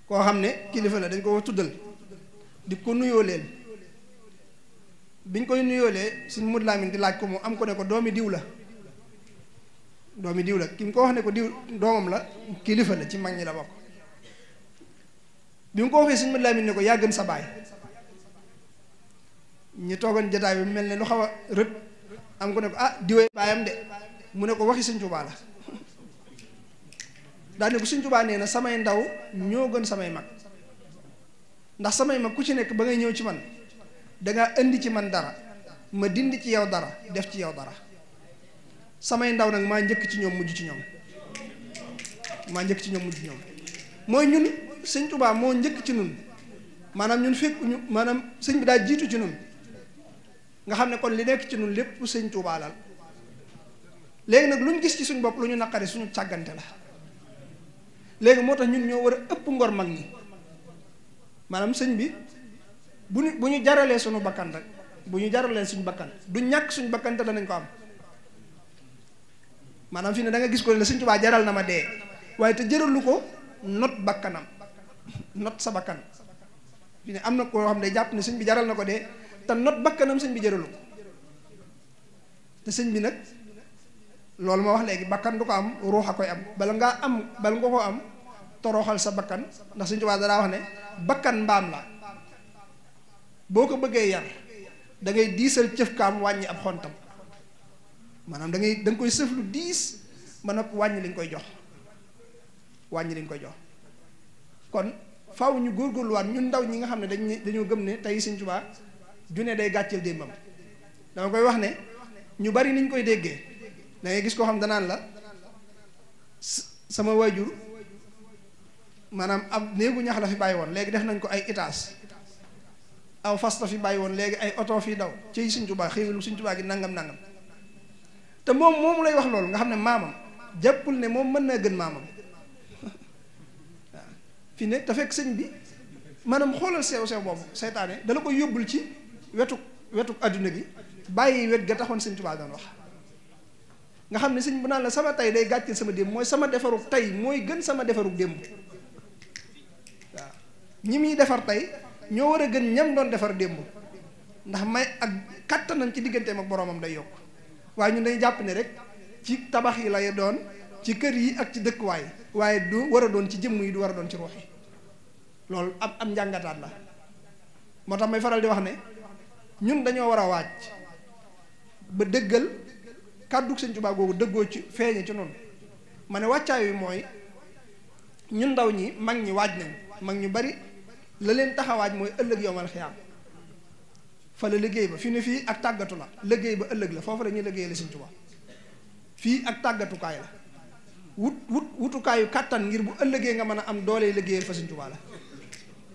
koo xam ne kilifa la dañ ko tuddal di ko nuyoo leen biñ koy nuyoolee sëñ Mat Lamin di laaj ko mu am ko ne ko doomi diw la ki mu ko wax ne ko diw doomam la kilifa la ci mag ñi la bokk bi mu ko waxee sëñ Mat Lamin ne ko yaa gën sa baay ñi toogoon jataay bi mel ne lu xaw a rët am ko ne ko diwee baayam de mu ne ko waxi sëñ Tuubaa la daal ne ko sëñ Tuubaa nee na samay ndaw ñoo gën samay mag ndax samay mag ku ci nekk ba ngay ñëw ci man dangaa indi ci man dara ma dindi ci yow dara def ci yow dara samay ndaw nag maa njëkk ci ñoom mujj ci ñoom mooy ñun sëñ Tuubaa moo njëkk ci nun maanaam ñun fekk ñu maanaam sëñ bi daa jiitu ci nun nga xam ne kon li nekk ci nun lépp sëñ Tuubaa lal léegi nag lu ñu gis ci suñ bopp lu ñu naqari suñu càggante la léegi moo tax ñun ñoo war a ëpp ngor mag ñi maanaam sëñ bi bu ñu jaralee suñu bakkan rek bu ñu jaralee suñu bakkan du ñàkk suñu bakkan te danañ ko am maanaam fi ne da nga gis ko ne sëñ Tuubaa jaral na ma dee waaye te jëralu ko not bakkanam not sa bakkan fi ne am na koo xam ne jàpp ne sëñ bi jaral na ko dee te not bakkanam sëñ bi jëralu ko te sëñ bi nag loolu ma wax léegi bakkan du ko am ruux a koy am bala nga ko am toroxal sa bakkan ndax sëñ Tuubaa danaa wax ne bakkan mbaam la boo ko bëggee yar da ngay diisal cëfkaam wàññi ab xontam maanaam da nga koy sëf lu diis ba noppi wàññi li nga koy jox kon faaw ñu góorgóorluwaat ñun ndaw ñi nga xam ne dañoo gëm ne tey Sëñ Tuubaa junne day gàcceel démbam. dama koy wax ne ñu bari niñ koy déggee da ngay gis koo xam danaan la sama waajur maanaam ab néegu ñax la fi bàyyi woon léegi def nañ ko ay étage aw fas la fi bàyyi woon léegi ay oto fi daw ci Sëñ Tuubaa xéewalu Sëñ Tuubaa gi nangam nangam te moom lay wax loolu nga xam ne maamam jàppul ne moom mën naa gën maamam waaw fi ne te fekk sëñ bi maanaam xoolal sew boobu seytaane dala ko yóbbul ci wetu adduna gi bàyyi wet ga taxoon Sëñ Tuubaa doon wax nga xam ne sëñ bu naan la sama tey day gàcceel sama démb mooy sama defarug tey mooy gën sama defarug démb waaw ñi muy defar tey ñoo war a gën ñam doon defar démb ndax may ak kattanam ci digganteem ak boroomam day yokk waaye ñun dañuy jàpp ne rek ci tabax yi lay doon ci kër yi ak ci dëkkuwaay waaye du war a doon ci jëmm yi du war a doon ci ruux yi loolu am njàngataat la moo tax may faral di wax ne ñun dañoo war a waaj ba dëggal kàddu Sëñ Tuubaa googu dëggoo ci feeñe ci noonu ma ne wàccaay wi mooy ñun ndaw ñi mag ñi waaj nañ mag ñu bari la leen taxawaaj mooy ëllëg yowmal xiyaam fa la liggéey ba fi ne fii ak tàggatu la liggéey ba ëllëg la foofu la ñuy liggéey la Sëñ Tuubaa fii ak tàggatukaay la wutukaayu kàttan ngir bu ëllëgee nga mën a am doole liggéeyal fa Sëñ Tuubaa la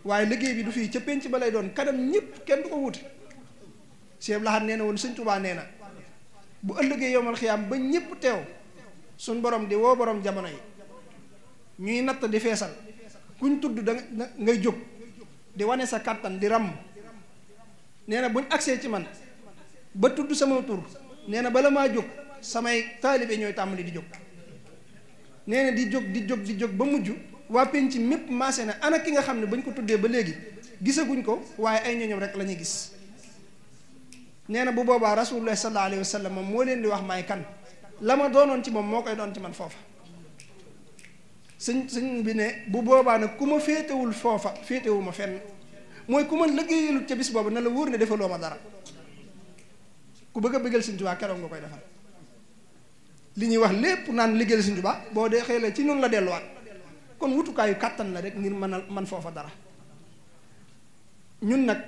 waaye liggéey bi du fii ca pénc ba lay doon kanam ñëpp kenn du ko wuute Cheikh Lahad nee na woon Sëñ Tuubaa nee na bu ëllëgee yowmal xiyaam ba ñëpp teew suñ borom di woo borom jamono yi ñuy natt di feesal kuñ tudd da ngay jóg di wane sa kàttan di ràmm nee na buñ agsee ci man ba tudd sama tur nee na bala maa jóg samay taalibe ñooy tàmbali di jóg nee na di jóg ba mujj waa penc mépp maase na ana ki nga xam ne bañ ko tuddee ba léegi gisaguñ ko waaye ay ñoñom rek la ñuy gis nee na bu boobaa rasulullah sallallahu alayhi wa sallam moom moo leen di wax maay kan la ma doonoon ci moom moo koy doon ci man foofa sëñ bi ne bu boobaa nag ku ma féetewul foofa féetewu ma fenn mooy ku ma liggéeyalut ca bis boobu na la wóor ne defaloo ma dara ku bëgg a bëggal Sëñ Tuubaa keroog nga koy defal li ñuy wax lépp naan liggéeyal Sëñ Tuubaa boo dee xëy la ci noonu la delluwaat kon wutukaayu kàttan la rek ngir man foofa dara ñun nag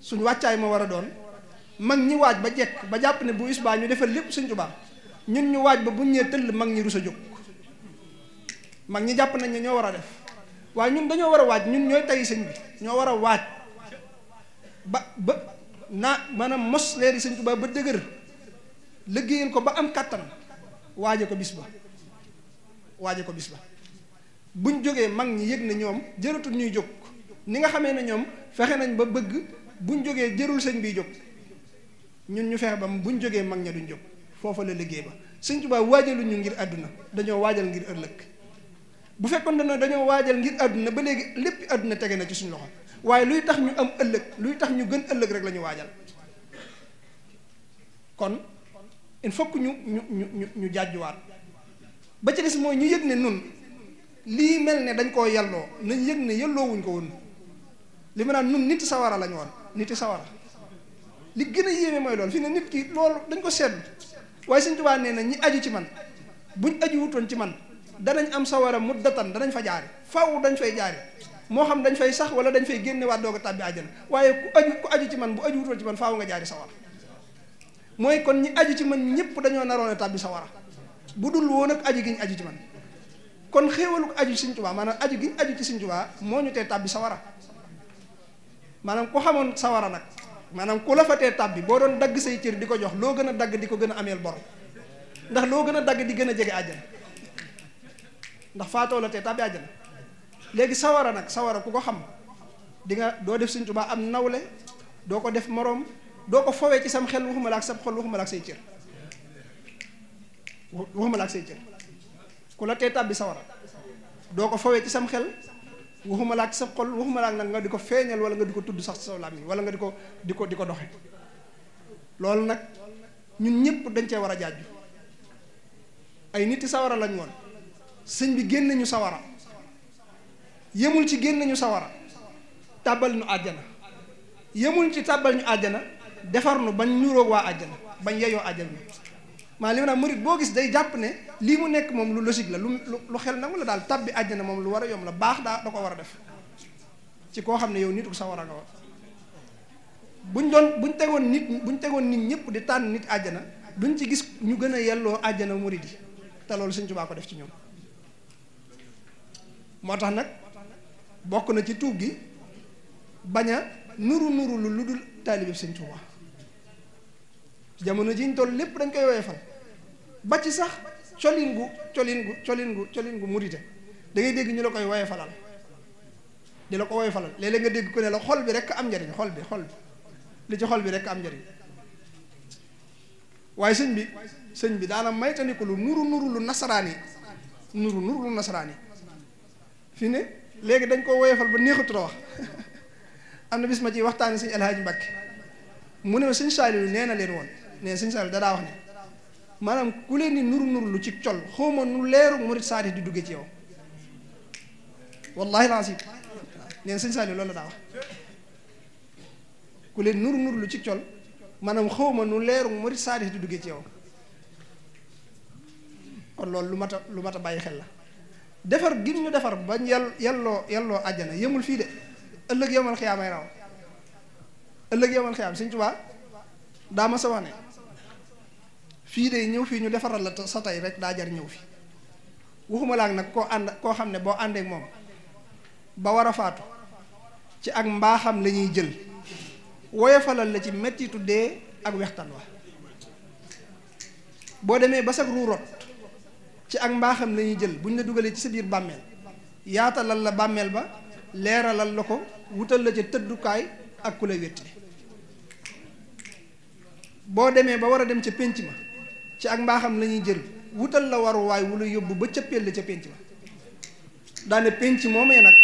suñ wàccaay ma war a doon mag ñi waaj ba jekk ba jàpp ne bu is baa ñu defal lépp Sëñ Tuubaa ñun ñu waaj ba buñ ñee tëll mag ñi rus a jóg mag ñi jàpp nañ ne ñoo war a def waaye ñun dañoo war a waaj ñun ñooy tey sëñ bi ñoo war a waaj ba maanaam mos leeri Sëñ Tuubaa ba dëgër liggéeyal ko ba am kàttan waaje ko bis ba buñ jógee mag ñi yëg na ñoom jëratul ñuy jóg ni nga xamee ne ñoom fexe nañ ba bëgg buñ jógee jërul sëñ biy jóg ñun ñu fexe ba buñ jógee mag ña duñ jóg foofa la liggéey ba Sëñ Tuubaa waajaluñu ngir àdduna dañoo waajal ngir ëllëg bu fekkoon ne dañoo waajal ngir àdduna ba léegi lépp àdduna tege na ci suñu loxo waaye luy tax ñu am ëllëg luy tax ñu gën ëllëg rek la ñu waajal kon il faut que ñu jàjjuwaat ba ci des mooy ñu yëg ne nun lii mel ne dañ koo yelloo nañ yëg ne yelloowuñ ko woon li ma naan nun niti sawara lañ woon niti sawara li gën a yéeme mooy loolu fi ne nit ki loolu dañ ko seetlu waaye Sëñ Tuubaa nee na ñi aju ci man buñ aju wutoon ci man danañ am sawara muddatan danañ fa jaari faw dañ fay jaari moo xam dañ fay sax wala dañ fay génne waat doog a tàbbi àjjana waaye ku aju ci man bu aju wutoon ci man faaw nga jaari sawara mooy kon ñi aju ci man ñëpp dañoo naroon a tàbbi sawara bu dul woon ak aju gi ñu aju ci man kon xéewalu ko aju ci Sëñ Tuubaa maanaam aju gi ñu aju ci Sëñ Tuubaa moo ñu tee tàbbi sawara maanaam ku xamoon sawara nag maanaam ku la fa tee tàbbi boo doon dagg say cër di ko jox loo gën a dagg di ko gën a ameel bor ndax loo gën a dagg di gën a jege àjjana ndax faatoo la tee tàbbi àjjana léegi sawara nag sawara ku ko xam di nga doo def Sëñ Tuubaa am nawle doo ko def moroom doo ko fowee ci sam xel waxuma la ak sab xol waxuma la ak say cër ku la tee tàbbi sawara doo ko fowee ci sam xel waxuma la ak sab xol waxuma la ak nag nga di ko feeñal wala nga di ko tudd sax sa làmmiñ wala nga di ko doxe loolu nag ñun ñëpp dañ cee war a jaaju ay nit sawara lañ woon sëñ bi génn ñu sawara yemul ci génn ñu sawara tàbbal ñu àjjana yemul ci tàbbal ñu àjjana defar nu bañ nuroog waa àjjana bañ yeyoo àjjana maa li ma naan murit boo gis day jàpp ne lii mu nekk moom lu logique la lu xel nangu la daal tàbbi àjjana moom lu war a yomb la baax da ko war a def ci koo xam ne yow nitu sawara nga war buñ tegoon nit ñëpp di tànn nit àjjana duñ ci gis ñu gën a yelloo àjjana murid yi te loolu Sëñ Tuubaa ko def ci ñoom. moo tax nag bokk na ci tuub gi bañ a nuru lu dul taalibe Sëñ Tuubaa jamono jiñ toll lépp dañ koy woyofal ba ci sax colin gu murite da ngay dégg ñu la koy woyofalal di la ko woyofalal léeg-léeg nga dégg ko ne la xol bi rekk am njariñ xol bi li ci xol bi rekk am njariñ waaye sëñ bi daana maytaniku lu nuru lu nasaraani fi ne léegi dañ ko woyofal ba neexatu la wax am na bis ma ci waxtaane sëñ Alhaaji Mbàkke mu ne ma sëñ Saaliw nee na leen woon ne sëñ Saaliw dadaa wax ne maanaam ku leen ni nuru lu ci col xawma nu leeru murit saadi di dugge ci yow wallahi lancim neen sëñ Saaliw loolu la daa wax ku leen nuru lu ci col maanaam xawma nu leeru murit saadi di dugge ci yow kon loolu lu mat a bàyyi xel la defar gi ñu defar ba yelloo àjjana yemul fii de ëllëg yomal xiyaam ay raw ëllëg yomal xiyaam Sëñ Tuubaa daa ma sa wax ne fii de ñëw fii ñu defaral la sa tey rek daa jar ñëw fi waxuma laak nag koo xam ne boo àndeek moom ba war a faatu ci ak mbaaxam la ñuy jël woyofalal la ci mettitu dee ak wextan wa boo demee ba sag ruurot ci ak mbaaxam la ñuy jël bu ñu la dugalee ci sa biir bàmmeel yaatalal la bàmmeel ba leeralal la ko wutal la ca tëddukaay ak ku la wéttali boo demee ba war a dem ca pénc ma ci ak mbaaxam la ñuy jël wutal la waruwaay wu la yóbbu ba cëppeel la ca pénc ma daane pénc moomee nag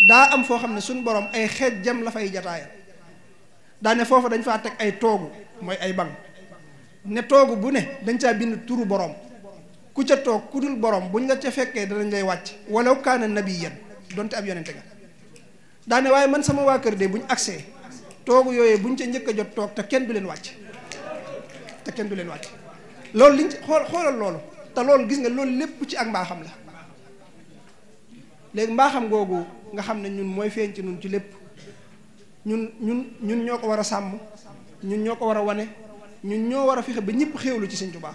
daa am foo xam ne suñ borom ay xeej jam la fay jataayal daane foofa dañ faa teg ay toogu mooy ay banc ne toogu bu ne dañ caa bind turu borom ku ca toog ku dul borom buñ la ca fekkee danañ lay wàcc walaw kaana nabiyyan donte ab yonente nga daane waaye man sama waa kër de buñ agsee toogu yooyee buñ ca njëkk a jot toog te kenn du leen wàcc loolu liñ ci xoolal loolu te loolu gis nga loolu lépp ci ak mbaaxam la léegi mbaaxam googu nga xam ne ñun mooy feeñ ci ñun ci lépp ñun ñoo ko war a sàmm ñun ñoo ko war a wane ñun ñoo war a fexe ba ñëpp xéewlu ci Sëñ Tuubaa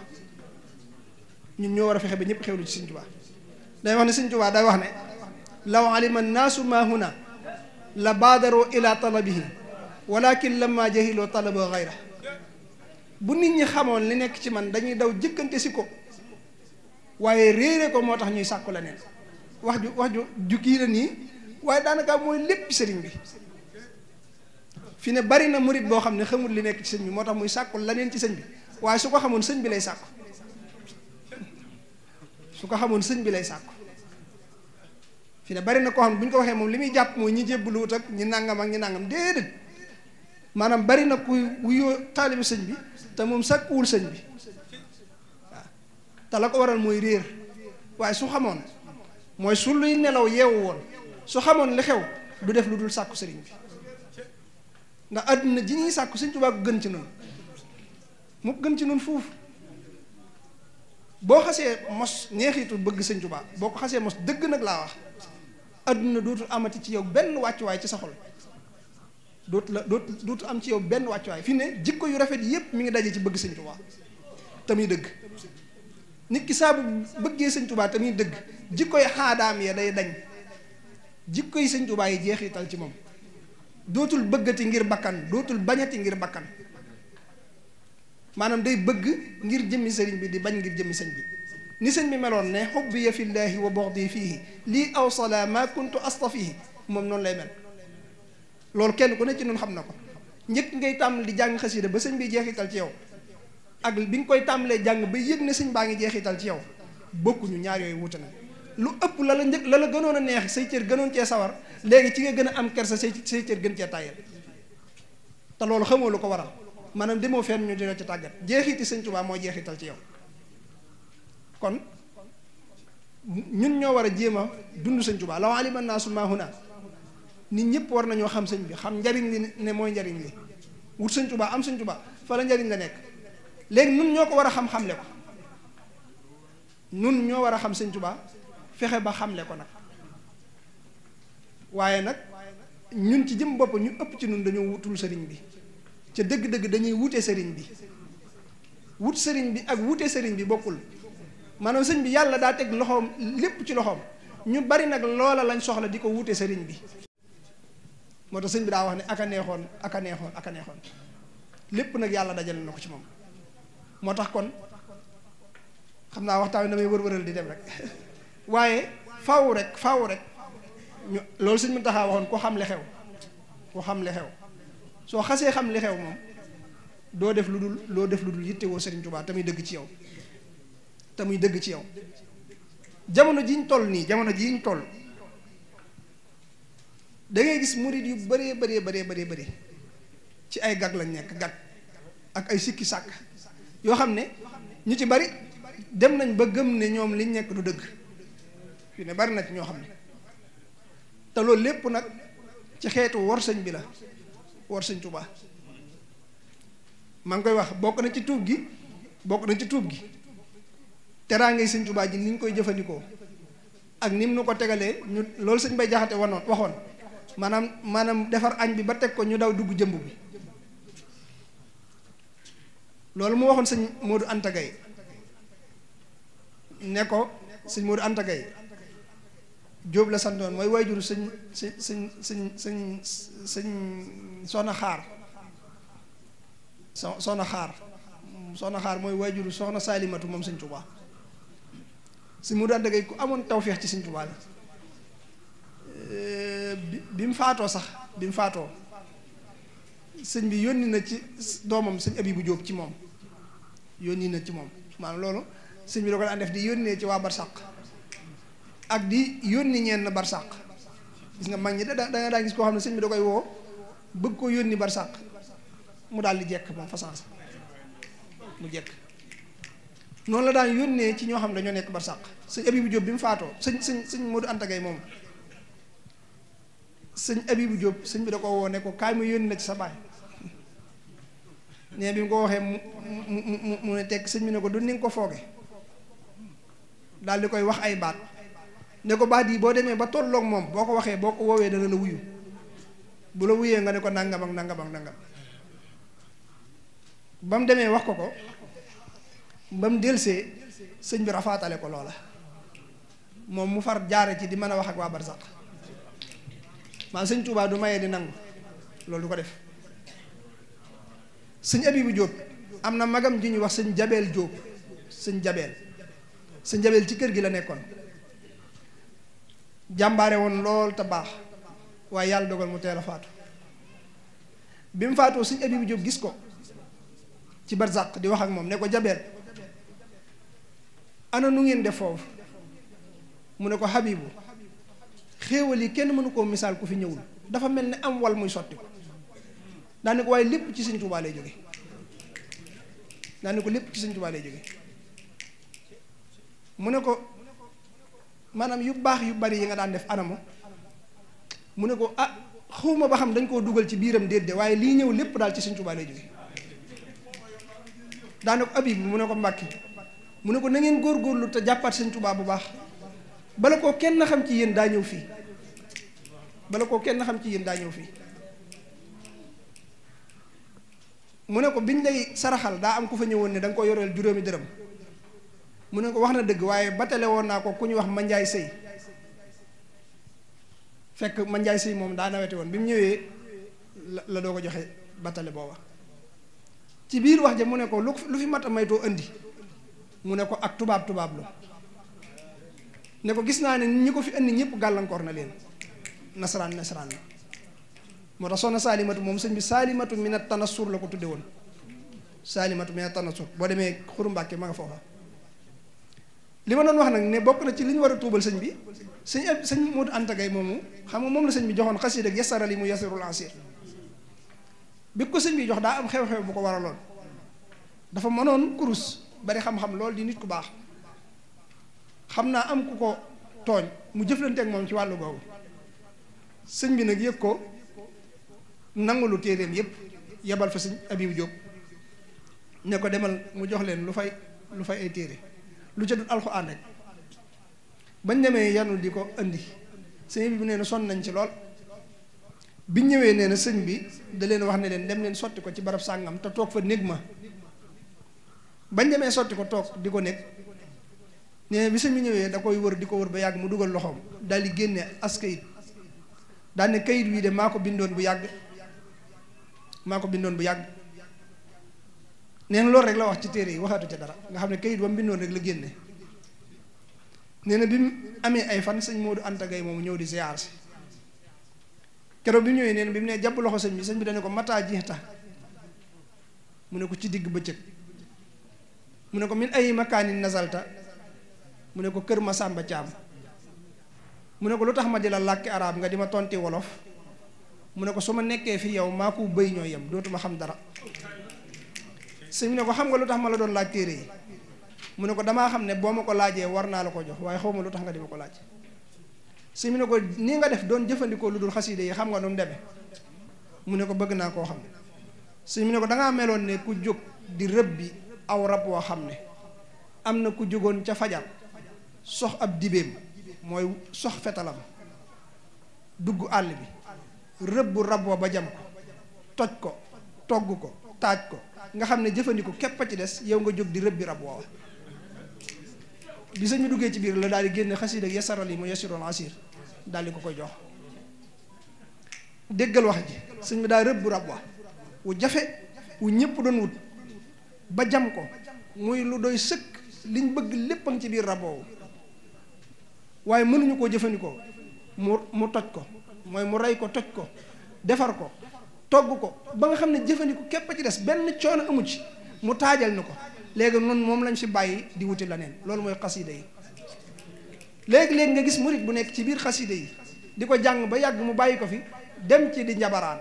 day wax ne Sëñ Tuubaa day wax ne law alima nnaasu ma huna la baadaru ila talabihi walakin lamma jahiloo talaba gayra bu nit ñi xamoon li nekk ci man dañuy daw jëkkante si ko waaye réere ko moo tax ñuy sàkku la neen wax ju kii la nii waaye daanaka mooy lépp sëriñ bi fi ne bari na murit boo xam ne xamul li nekk ci sëñ bi moo tax muy sàkku la neen ci sëñ bi waaye su ko xamoon sëñ bi lay sàkku fi ne bari na koo xam ne bu ñu ko waxee moom li muy jàpp mooy ñi jébbaluwut ak ñi nàngam déedéet maanaam bari na kuy wuyoo taalibi sëñ bi te moom sàkkuwul sëñ bi waaw te la ko waral mooy réer waaye su xamoon mooy su luy nelaw yeewu woon su xamoon li xew du def lu dul sàkku sëriñ bi ndax àdduna ji ñuy sàkku Sëñ Tuubaa ko gën ci noonu mu gën ci noonu fuuf boo xasee mos neexitu bëgg Sëñ Tuubaa boo ko xasee mos dëgg nag laa wax àdduna dootul amati ci yow benn wàccuwaay ci sa xol dootul am ci yow benn wàccuwaay fi ne jikko yu rafet yépp mi ngi daje ci bëgg Sëñ Tuubaa te muy dëgg nit ki saa bu bëggee Sëñ Tuubaa te muy dëgg jikkoy xaadaam ya day dañ jikkoy Sëñ Tuubaa yi jeexital ci moom dootul bëggati ngir bakkan dootul bañati ngir bakkan maanaam day bëgg ngir jëmmi sëriñ bi di bañ ngir jëmmi sëñ bi ni sëñ bi meloon ne xubbiya fillaahi wa bughdi fiihi lii awsala ma kuntu astafihi moom noonu lay mel loolu kenn ku ne ci nun xam na ko njëkk ngay tàmbali di jàng xasida ba sëñ bi jeexital ci yow ak bi nga koy tàmbalee jàng ba yëg ne sëñ baa ngi jeexital ci yow bokkuñu ñaar yooyu wuute na lu ëpp la la gënoon a neex say cër gënoon cee sawar léegi ci nga gën a am kersa say cër gën cee tàyyal te loolu xamoo lu ko waral maanaam demoo fenn ñu dina ci tàggat jeexiti Sëñ Tuubaa mooy jeexital ci yow kon ñun ñoo war a jéem a dund Sëñ Tuubaa law alima naasu maa huna nit ñëpp war nañoo xam sëñ bi xam njariñ li ne mooy njariñ li wut Sëñ Tuubaa am Sëñ Tuubaa fa la njariñ la nekk léegi nun ñoo ko war a xam-xamle ko nun ñoo war a xam Sëñ Tuubaa fexe ba xamle ko nag waaye nag ñun ci jëm bopp ñu ëpp ci ñun dañoo wutul sëriñ bi ca dëgg-dëgg dañuy wute sëriñ bi wut sëriñ bi ak wute sëriñ bi bokkul maanaam sëriñ bi yàlla daa teg loxoom lépp ci loxoom ñu bari nag loola lañ soxla di ko wute sëriñ bi moo tax sëriñ bi daa wax ne aka neexoon aka neexoon aka neexoon lépp nag yàlla dajale na ko ci moom moo tax kon xam naa waxtaan wi damay wër-wëral di dem rek waaye faaw rek ñu loolu sëriñ bi taxaa waxoon ku xam li xew soo xasee xam li xew moom doo def lu dul yittewoo Sëriñ Tuubaa te muy dëgg ci yow jamono jiñ toll da ngay gis murid yu bëree ci ay gag lañ nekk gag ak ay sikki sàkk yoo xam ne ñu ci bari dem nañ ba gëm ne ñoom liñ nekk du dëgg fii ne bari na ci ñoo xam ne te loolu lépp nag ci xeetu wor sëñ bi la wor Sëñ Tuubaa maa ngi koy wax bokk na ci tuub gi teraangay Sëñ Tuubaa ji ni ñu koy jëfandikoo ak ni mu nu ko tegalee ñu loolu sëñ Bay Jaxate waxoon maanaam defar añ bi ba teg ko ñu daw dugg jëmb bi loolu mu waxoon sëñ Modou Anta Gaye ne ko sëñ Modou Anta Gaye Jóob la santoon mooy waajuru sëñ soxna xaar soxna xaar mooy waajuru soxna Saalimatu moom Sëñ Tuubaa sëñ Modou Anta Gaye ku amoon tawféex ci Sëñ Tuubaa la bi mu faatoo sëñ bi yónni na ci doomam sëñ Abibu Jóob ci moom maanaam loolu sëñ bi da ko daan def di yónnee ci waa Barsàq ak di yónni ñenn Barsàq gis nga mag ñi da nga daa gis koo xam ne sëñ bi da koy woo bëgg ko yónni Barsàq mu daal di jekk moom façance mu jekk noonu la daan yónnee ci ñoo xam ne dañoo nekk Barsàq sëñ Abibu Jóob bi mu faatoo sëñ Modou Anta Gaye moom sëñ Abibu Jóob sëñ bi da ko woo ne ko kaay mu yónni na ci sa baay nee bi mu ko waxee mu ne tekk sëñ bi ne ko du ni nga ko fooge daal di koy wax ay baat ne ko baat yi boo demee ba tolloog moom boo ko waxee boo ko woowee dana la wuyu bu la wuyee nga ne ko nangam ak nangam ak nangam ba mu demee wax ko ba mu delsee sëñ bi rafaatale ko loola moom mu far jaare ci di mën a wax ak waa Barsàq maa sëñ Tuubaa du mayee di nangu loolu du ko def sëñ Abibu Jóob am na magam ji ñuy wax sëñ Jabeel Jóob sëñ Jabeel ci kër gi la nekkoon jàmbaare woon lool te baax waaye yàlla dogal mu teel a faatu bi mu faatoo sëñ Abibu Jóob gis ko ci Barsàq di wax ak moom ne ko Jabeel ana nu ngeen def foofu mu ne ko Habibu xéewal yi kenn mënu koo misaal ku fi ñëwul dafa mel ne am wal muy sotti ko daane ko waaye lépp ci Sëñ Tuubaa lay jóge mu ne ko maanaam yu baax yu bari yi nga daan def anamu mu ne ko ah xawma ba xam dañ koo dugal ci biiram déedéet waaye lii ñëw lépp daal ci Sëñ Tuubaa lay jóge daane ko Habib mu ne ko Mbàkke mu ne ko na ngeen góorgóorlu te jàppaat Sëñ Tuubaa bu baax bala koo kenn xam ci yéen daa ñëw fii mu ne ko biñ lay saraxal daa am ku fa ñëwoon ne da nga ko yoreel juróomi dërëm mu ne ko wax na dëgg waaye batale woon naa ko ku ñu wax Mandiaye Sëy fekk Mandiaye Sëy moom daa nawete woon bi mu ñëwee la doo ko joxe batale booba ci biir wax ja mu ne ko lu fi mat a maytoo indi mu ne ko ak tubaab la ne ko gis naa ne ñi ko fi indi ñëpp gàllankoor na leen nasaraan la moo tax soxna Saalimatu moom sëñ bi Saalimatu minat tanassur la ko tudde woon Saalimatu minat tanassur boo demee Xuru Mbàkke ma nga foofa li ma doon wax nag ne bokk na ci li ñu war a tuubal sëñ bi sëñ Modou Anta Gaye moomu xam nga moom la sëñ bi joxoon xasiida ak yassara li mu yassirul asir bi ko sëñ bi jox daa am xew-xew bu ko waraloon dafa mënoon kurus bari xam-xam lool di nit ku baax xam naa am ku ko tooñ mu jëflante ak moom ci wàllu googu sëñ bi nag yëg ko nangulu téeréem yépp yebal fa sëñ Abibu Jóob ne ko demal mu jox leen lu fay ay téere lu ca dul alxuraan rek bañ demee yanu di ko indi sëñ bi nee na sonn nañ ci lool biñ ñëwee nee na sëñ bi da leen wax ne leen dem leen sotti ko ci barab sàngam te toog fa néeg ma bañ demee sotti ko toog di ko nekk nee na bi sëñ bi ñëwee da koy wër di ko wër ba yàgg mu dugal loxoom daal di génne as kayit daal ne kayit wii de maa ko bindoon bu yàgg nee na loolu rek la wax ci téere yi waxaatu ca dara nga xam ne kayit ba mu bindoon rek la génne nee na bi mu amee ay fan sëñ Modou Anta Gaye moomu ñëw di ziar si keroog bi mu ñëwee nee na bi mu nee jàpp loxo sëñ bi dane ko mataa jiixta mu ne ko ci digg bëccëg mu ne ko min ay makaanin nazalta mu ne ko kër ma Sàmba Caam mu ne ko lu tax ma di la làkki arab nga di ma tonti wolof mu ne ko su ma nekkee fi yow maa ko bëy ñoo yem dootuma xam dara sëñ bi ne ko xam nga lu tax ma la doon laaj téere yi mu ne ko damaa xam ne boo ma ko laajee war naa la ko jox waaye xaw ma lu tax nga di ma ko laaj sëñ bi ne ko nii nga def doon jëfandikoo lu dul xasiide yi xam nga nu mu demee mu ne ko bëgg naa koo xam sëñ bi ne ko dangaa meloon ne ku jóg di rëbb bi aw rab woo xam ne am na ku jógoon ca fajar sox ab dibeem mooy sox fetalam dugg àll bi rëbbu rab wa ba jam ko toj ko togg ko taaj ko nga xam ne jëfandiku képp a ci des yow nga jóg di rëbbi rab woowa bi sëñ bi duggee ci biir la daal di génne xasiida ak yasaral yi mu yasirul asir daal di ko koy jox déggal wax ji sëñ bi daal rëbbu rab wa wu jafe wu ñëpp doon wut ba jam ko muy lu doy sëkk liñ bëgg léppam ci biir rab woowu waaye mënuñu koo jëfandikoo mu toj ko mooy mu rey ko toj ko defar ko togg ko ba nga xam ne jëfandiku képp a ci des benn coono amu ci mu taajal na ko léegi noonu moom lañ fi bàyyi di wuti leneen loolu mooy xasida yi léegi-léegi nga gis murit bu nekk ci biir xasida yi di ko jàng ba yàgg mu bàyyi ko fi dem ci di njabaraan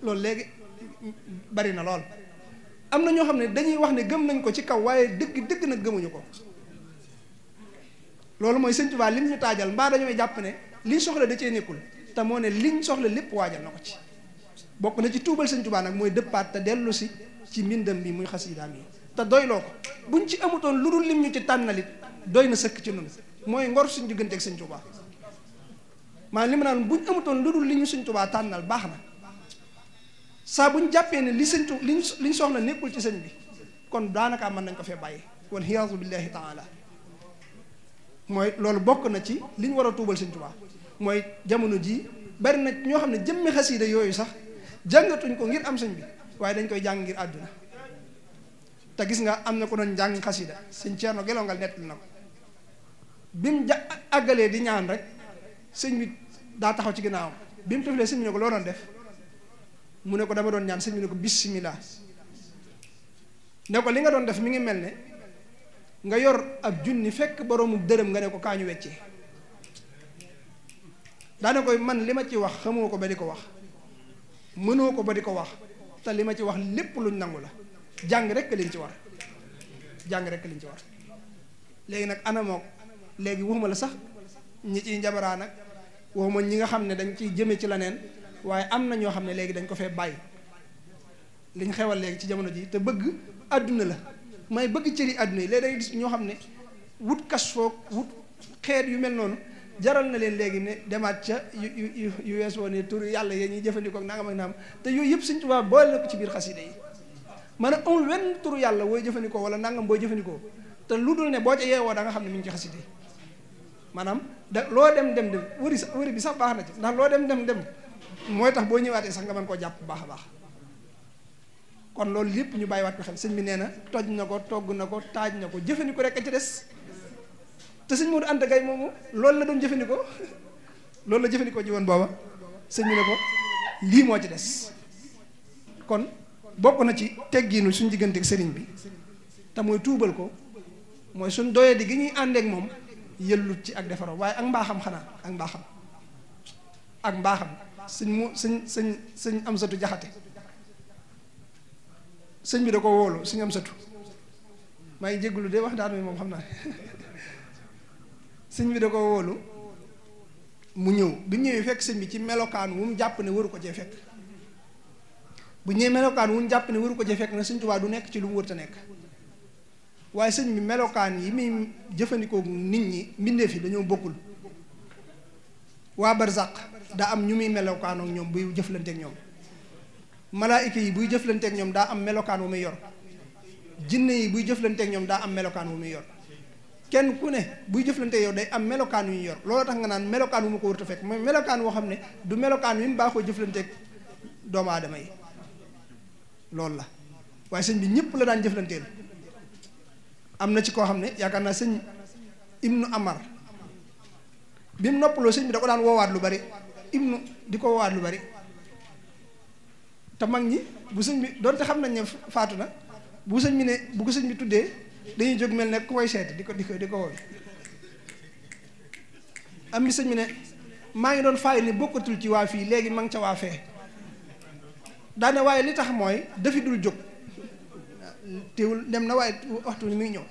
loolu léegi bari na lool am na ñoo xam ne dañuy wax ne gëm nañ ko ci kaw waaye dëgg nag gëmuñu ko loolu mooy Sëñ Tuubaa lim ñu taajal mbaa dañooy jàpp ne liñ soxla da cee nekkul te moo ne liñ soxla lépp waajal na ko ci bokk na ci tuubal Sëñ Tuubaa nag mooy dëppaat te dellu si ci mbindam bi muy xasiidaam yi te doyloo ko buñ ci amutoon lu dul lim ñu ci tànnalit doy na sëkk ci nun mooy ngor suñ diggante ak Sëñ Tuubaa maanaam li ma naan buñ amutoon lu dul li ñu Sëñ Tuubaa tànnal baax na saa buñ jàppee ne liñ soxla nekkul ci sëñ bi kon daanaka mën nañ ko fee bàyyi wal iyaazu billahi taala mooy loolu bokk na ci li ñu war a tuubal Sëñ Tuubaa mooy jamono jii bari na ñoo xam ne jëmmi xasiida yooyu sax jàngatuñ ko ngir am sëñ bi waaye dañ koy jàng ngir àdduna te gis nga am na ko doon jàng xasiida sëñ Ceerno Gelongal nettali na ko bi mu àggalee di ñaan rek sëñ bi daa taxaw ci ginnaawam bi mu tëflee sëñ bi ne ko loo doon def mu ne ko dama doon ñaan sëñ bi ne ko bismillah ne ko li nga doon def mi ngi mel ne nga yor ab junni fekk boroomu dërëm nga ne ko kaa ñu weccee daane koy man li ma ci wax xamoo ko ba di ko wax mënoo ko ba di ko wax te li ma ci wax lépp luñ nangu la jàng rekk liñ ci war léegi nag anamook léegi waxuma la sax ñi ciy njabaraan nag waxuma ñi nga xam ne dañ ciy jëme ci leneen waaye am na ñoo xam ne léegi dañ ko fee bàyyi liñ xewal léegi ci jamono ji te bëgg àdduna la may bëgg cëri àdduna yi léegi day gis ñoo xam ne wut kas foog wut xeet yu mel noonu jaral na leen léegi ne demaat ca yu wees woo ne tur yàlla yee ñuy jëfandikoo ak nangam ak naam te yooyu yëpp Sëñ Tuubaa boole na ko ci biir xasida yi maanaam amul wenn turu yàlla booy jëfandikoo wala nangam booy jëfandikoo te lu dul ne boo ca yeewoo da nga xam ne mi ngi ci xasida yi maanaam da loo dem wëri bi sax baax na ci ndax loo dem mooy tax boo ñëwaatee sax nga mën koo jàpp baax a baax kon loolu lépp ñu bàyyiwaat ko xel sëñ bi nee na toj na ko togg na ko taaj na ko jëfandikoo rek a ci des te sëñ Modou Anta Gaye moomu loolu la doon jëfandikoo loolu la jëfandikoo ji woon booba sëñ bi ne ko lii moo ci des kon bokk na ci teggiinu suñ diggante ak sëriñ bi te mooy tuubal ko mooy suñ doyadi gi ñuy àndeek moom yëllut ci ak defaroo waaye ak mbaaxam xanaa ak mbaaxam sëñ Amsatu Jaxate sëñ bi da ko wóolu sëñ Amsatu maa ngi jéggulu de wax daan mi moom xam naa sëñ bi da ko wóolu mu ñëw bi ñëwee fekk sëñ bi ci melokaan wu mu jàpp ne waru ko cee fekk bu ñëwee melokaan wu mu jàpp ne waru ko cee fekk na Sëñ Tuubaa du nekk ci lu mu wërta nekk waaye sëñ bi melokaan yi muy jëfandikoo nit ñi mbindeef yi dañoo bokkul waa barzaq daa am ñu muy melokaan ak ñoom buy jëflanteek ñoom malaayika yi buy jëflanteek ñoom daa am melokaan wu muy yor jinne yi buy jëflanteek ñoom daa am melokaan wu muy yor kenn ku ne buy jëflanteek yow day am melokaan wu ñu yor loolu tax nga naan melokaan wu ma ko wërta fekk mooy melokaan woo xam ne du melokaan wi mu baaxoo jëflanteek doomu aadama yi loolu la waaye sëñ bi ñëpp la daan jëflanteel am na ci koo xam ne yaakaar naa sëñ Ibnu Amar bi mu noppaloo sëñ bi da ko daan woowaat lu bari ibnu di ko woowaat lu bari te mag ñi bu sëñ bi doonte xam nañ ne faatu na bu sëñ bi ne bu ko sëñ bi tuddee dañuy jóg mel ne ku koy seet di ko woowe am bi sëñ bi ne maa ngi doon faay ni bokkatul ci waa fii léegi ma ngi ca waa fee daane waaye li tax mooy dafi dul jóg teewul dem na waaye waxtu ni muy ñëw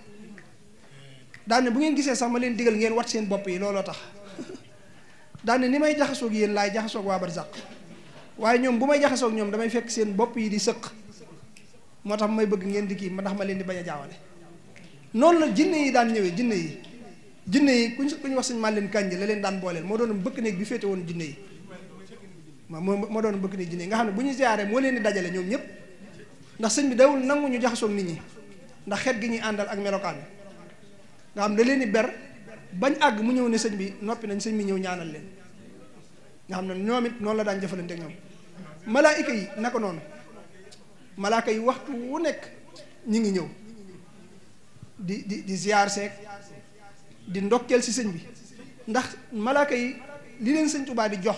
daane bu ngeen gisee sax ma leen digal ngeen wat seen bopp yi looloo tax daane ni may jaxasoog yéen laay jaxasoog waa barzaq waaye ñoom bu may jaxasoog ñoom damay fekk seen bopp yi di sëq moo tax may bëgg ngeen di kii ma ndax ma leen di bañ a jaawale noonu la jinne yi daan ñëwee jinne yi ku ñu wax suñu màlleen kànj la leen daan booleel moo doon bëkk néeg bi féete woon jinne yi moo doon bëkk néeg jinne yi nga xam ne bu ñu ziyaare moo leen di dajale ñoom ñëpp ndax sëñ bi dawul nangu ñu jaxasoog nit ñi ndax xeet gi ñuy àndal ak melokaan nga xam da leen di ber bañ àgg mu ñëw ne sëñ bi noppi nañ sëñ bi ñëw ñaanal leen nga xam ne ñoom it noonu la daan jëfalante ak ñoom malaayika yi naka noonu malaaka yi waxtu wu nekk ñi ngi ñëw di ziyaar seek di ndokkeel ci sëñ bi ndax malaaka yi li leen sëñ Tuubaa di jox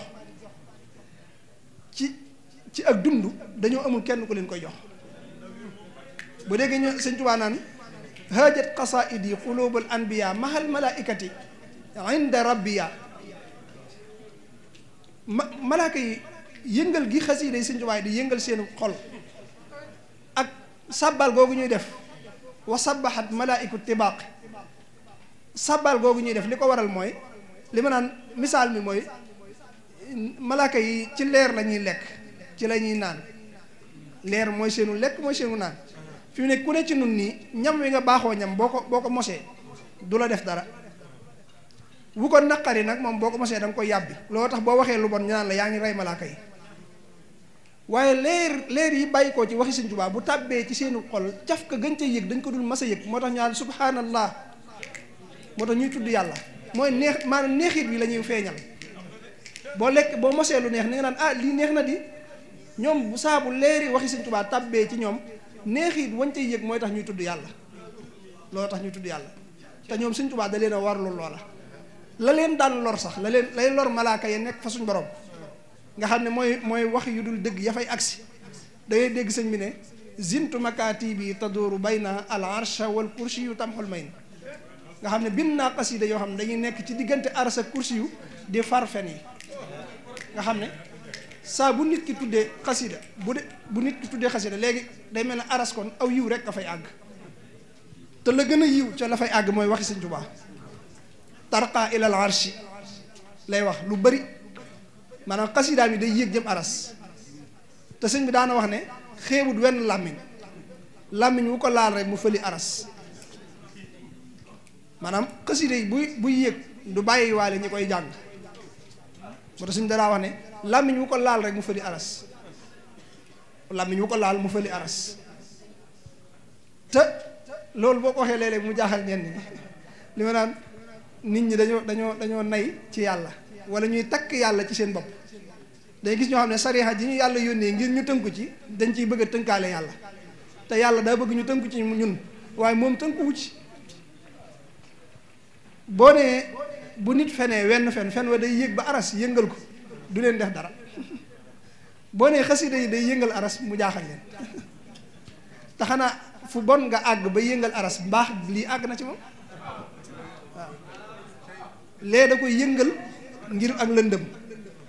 ci ak dund dañoo amul kenn ku leen koy jox bu déggee ñu sëñ Tuubaa naan haajat qasaidi qulubul anbiya mahal malaikati inda rabbiya malaaka yi yëngal gi xasiida yi sëñ Tuubaa di yëngal seen xol ak sàbbal googu ñuy def wa sabbahat malaiku tibaaq sàbbal googu ñuy def li ko waral mooy li ma naan misaal mi mooy malaaka yi ci leer la ñuy lekk ci la ñuy naan leer mooy seenu lekk mooy seenu naan fi mu ne ku ne ci nun nii ñam wi nga baaxoo ñam boo ko mosee du la def dara wu ko naqari nag moom boo ko mosee da nga koy yàbbi loolu tax boo waxee lu bon ñu naan la yaa ngi rey malaaka yi waaye leer yi bàyyi ko ci waxi Sëñ Tuubaa bu tàbbee ci seenu xol caf ka gën ca yëg dañ ko dul mas a yëg moo tax ñu naan subhanallah moo tax ñuy tudd yàlla mooy neex maanaam neexit bi la ñuy feeñal boo mosee lu neex ni nga naan ah lii neex na di ñoom bu saabu leeri waxi Sëñ Tuubaa tàbbee ci ñoom neexit wañ cay yëg mooy tax ñuy tudd yàlla loolu tax ñuy tudd yàlla te ñoom Sëñ Tuubaa da leen a warlu loola la leen daan lor sax lay lor malaaka yi nekk fa suñ borom nga xam ne mooy wax yu dul dëgg ya fay agsi da ngay dégg sëñ bi ne zintu makaati bi tadooru bayna al arsha wal kursi yu tamxul may nga xam ne bind naa xasida yoo xam ne dañuy nekk ci diggante aras ak kursi yu di far fen yi nga xam ne saa bu nit ki tuddee xasida bu nit ki tuddee xasida léegi day mel ne aras kon aw yiw rek ka fay àgg te la gën a yiw ca la fay àgg mooy waxi Sëñ Tuubaa tarqa ilal arshi lay wax lu bari maanaam xasidaa bi day yéeg jëm aras te sëñ bi daana wax ne xeebut wenn làmmiñ wu ko laal rek mu fëli aras maanaam xasida yi buy yéeg du bàyyi waale ñi koy jàng moo tax sëñ bi danaa wax ne làmmiñ wu ko laal rek mu fëli aras làmmiñ wu ko laal mu fëli aras te loolu boo ko waxee léeg-léeg mu jaaxal ñenn ñi li ma naan nit ñi dañoo nay ci yàlla wala ñuy takk yàlla ci seen bopp day gis ñoo xam ne sariya ji ñu yàlla yónnee ngir ñu tënku ci dañ ciy bëgg a tënkaale yàlla te yàlla daa bëgg ñu tënku ci ñun waaye moom tënkuwu ci boo nee bu nit fenee wenn fen wa day yéeg ba aras yëngal ko du leen def dara boo nee xasida yi day yëngal aras mu jaaxal leen te xanaa fu bon nga àgg ba yëngal aras mbaax lii àgg na ci moom waaw lee da koy yëngal ngir ak lëndëm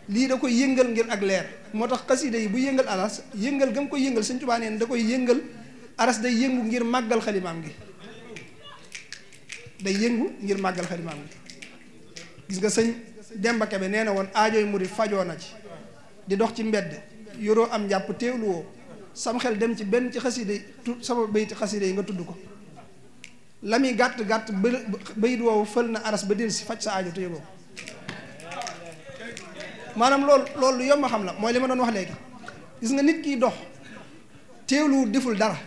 lii da koy yëngal ngir ak leer moo tax xasida yi bu yëngal aras yëngal gam koy yëngal Sëñ Tuubaa neen da koy yëngal aras day yëngu ngir màggal xalimaam gi day yëngu ngir màggal xalimaam gi gis nga sëñ Demba Kebe nee na woon aajooy murit fajoo na ci di dox ci mbedd yoroo am njàpp teewlu woo sam xel dem ci benn ci xasida yi sama bayti xasida yi nga tudd ko la muy gàtt bayit woowu fël na aras ba del si faj sa aajo te yëgoo maanaam loolu lu yomb a xam la mooy li ma doon wax léegi gis nga nit kiy dox teewlu deful dara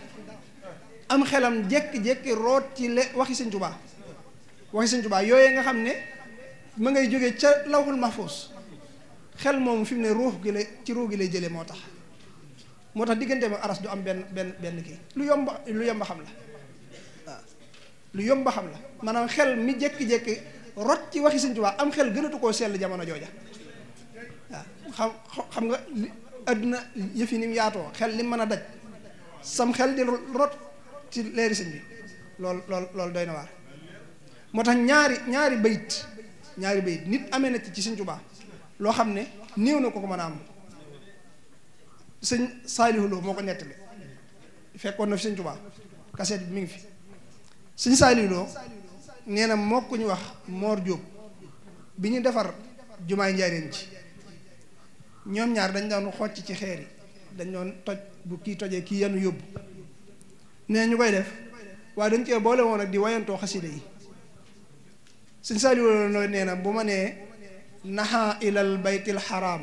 am xelam jékki-jékki root ci waxi Sëñ Tuubaa yooyee nga xam ne ma ngay jóge ca lawhul mahfuus xel moomu fi mu ne ruux gi lay jëlee moo tax diggante ma aras du am benn kii lu yomb xam la waaw lu yomb xam la maanaam xel mi jékki-jékki rot ci waxi Sëñ Tuubaa am xel gënatu koo sell jamono jooja waaw xam nga àdduna yëf yi ni mu yaatoo xel li mën a daj sam xel di rot ci leeri sëñ bi loolu doy na waar moo tax ñaari bayit nit amee na ci Sëñ Tuubaa loo xam ne néew na ko mën a am sëñ Saalihu Lo moo ko nettali fekkoon na fi Sëñ Tuubaa kaseet bi mi ngi fi sëñ Saalihu Lo nee na moo ko ñu wax Moor Jóob bi ñu defar jumaay Njaaréem ji ñoom ñaar dañ doon xocc ci xeer yi dañ doon toj bu kii tojee kii yanu yóbbu nee ñu koy def waaye dañ cee boole woon ak di wayantoo xasida yi sëñ Saalihu Lo nee na bu ma nee naha ilal baytil haram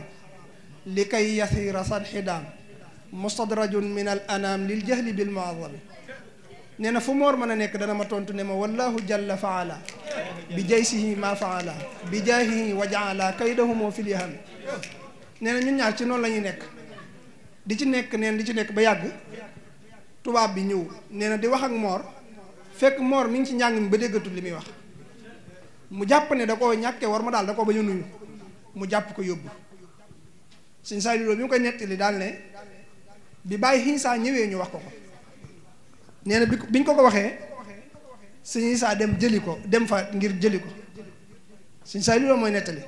li kay yasira san xidaam mustadrajun min al anam lil jahli bil mu'azzam nee na fu moor mën a nekk dana ma tontu ne ma wallahu jalla faala bi jaysihi ma faala bi jaahihi wa jaala kaydahumoo fil yaham nee na ñun ñaar ci noonu la ñuy nekk di ci nekk ba yàgg tubaab bi ñëw nee na di wax ak moor fekk moor mi ngi ci njàng mi ba déggatul li muy wax mu jàpp ne da koo ñàkkee war ma daal da koo bañ a nuyu mu jàpp ko yóbbu Sëñ Saalihu Lo bi mu koy nettali daal ne bi bàyyi Xiisa ñëwee ñu wax ko nee na biñ ko waxee Sëñ Xiisa dem fa ngir jëli ko Sëñ Saalihu Lo mooy nettali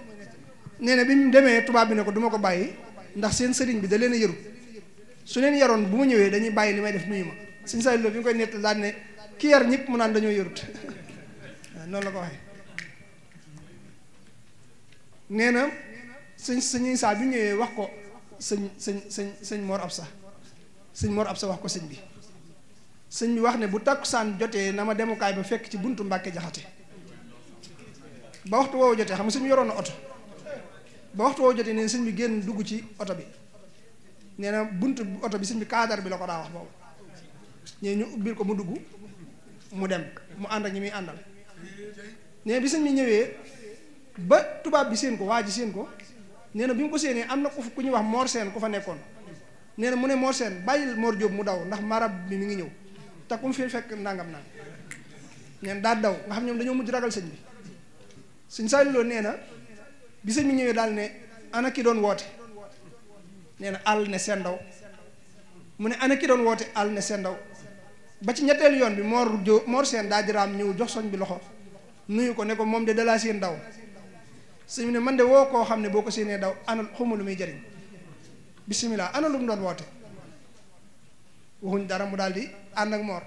nee na bi mu demee tubaab bi ne ko du ma ko bàyyi ndax seen sëriñ bi da leen a yaru su leen yaroon bu ma ñëwee dañuy bàyyi li may def nuyu ma Sëñ Saalihu Lo bi mu koy nettali daal ne ki yar ñëpp mu naan dañoo yarut noonu la ko waxee nee na sëñ Xiisa bi ñëwee wax ko sëñ Mor Absa wax ko sëñ bi wax ne bu takkusaan jotee na ma demukaay ba fekk ci buntu Mbàkke Jaxate ba waxtu woowu jotee xam nga sëñ bi yoroon na oto ba waxtu woowu jotee nee sëñ bi génn dugg ci oto bi nee na buntu oto bi sëñ bi kaadar bi la ko daa wax boobu ñee ñu ubbil ko mu dugg mu dem mu ànd ak ñi muy àndal nee bi sëñ bi ñëwee ba tubaab bi seen ko waa ji seen ko nee na bi mu ko séenee am na ku ñuy wax Mor Seen ku fa nekkoon nee na mu ne Mor Seen bàyyil Mor Jóob mu daw ndax marab bi mi ngi ñëw te ku mu fi fekk nangam naan neen daa daw nga xam ñoom dañoo mujj ragal sëñ bi Sëñ Saalihu Lo nee na bi sëñ bi ñëwee daal ne ana ki doon woote nee na àll ne seen ndaw mu ne ana ki doon woote àll ne seen ndaw ba ci ñetteelu yoon bi Mor Seen daa jiraam ñëw jox soñ bi loxo nuyu ko ne ko moom de dalaa seen daw sëñ bi ne man de woo koo xam ne boo ko séenee daw ana xawma lu muy jariñ bisimilah ana lu mu doon woote waxuñ dara mu daal di ànd ak Mor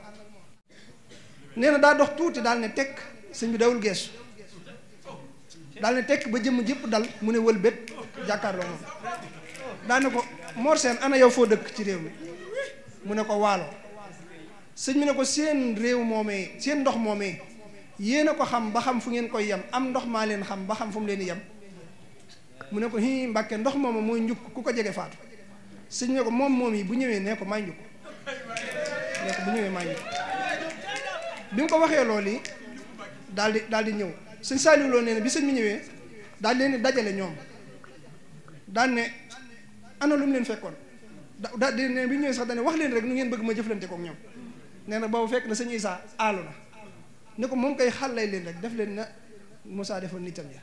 nee na daa dox tuuti daal ne tekk sëñ bi dawul geesu daal ne tekk ba jëmm jëpp dal mu ne wëlbét jàkkaarloo moom daal ne ko Mor Seen ana yow foo dëkk ci réew mi mu ne ko Waalo sëñ bi ne ko seen réew moomee seen ndox moomee yéen a ko xam ba xam fu ngeen koy yem am ndox maa leen xam ba xam fu mu leen yem mu ne ko hi Mbàkke ndox mooma mooy njukk ku ko jege faatu sëñ ne ko moom yi bu ñëwee nee ko may njukk nee ko bu ñëwee may njukk bi mu ko waxee loolu yi daal di ñëw sëñ Saalihu Lo nee na bi sëñ bi ñëwee daal leen di dajale ñoom daal ne ana lu mu leen fekkoon da ne bi ñëwee sax daal ne wax leen rek nu ngeen bëgg ma jëflante kook ñoom nee na boobu fekk na sëñ Isaa aalu na ne ko moom kay xàllay leen rek def leen na Musaa defoon nitam ya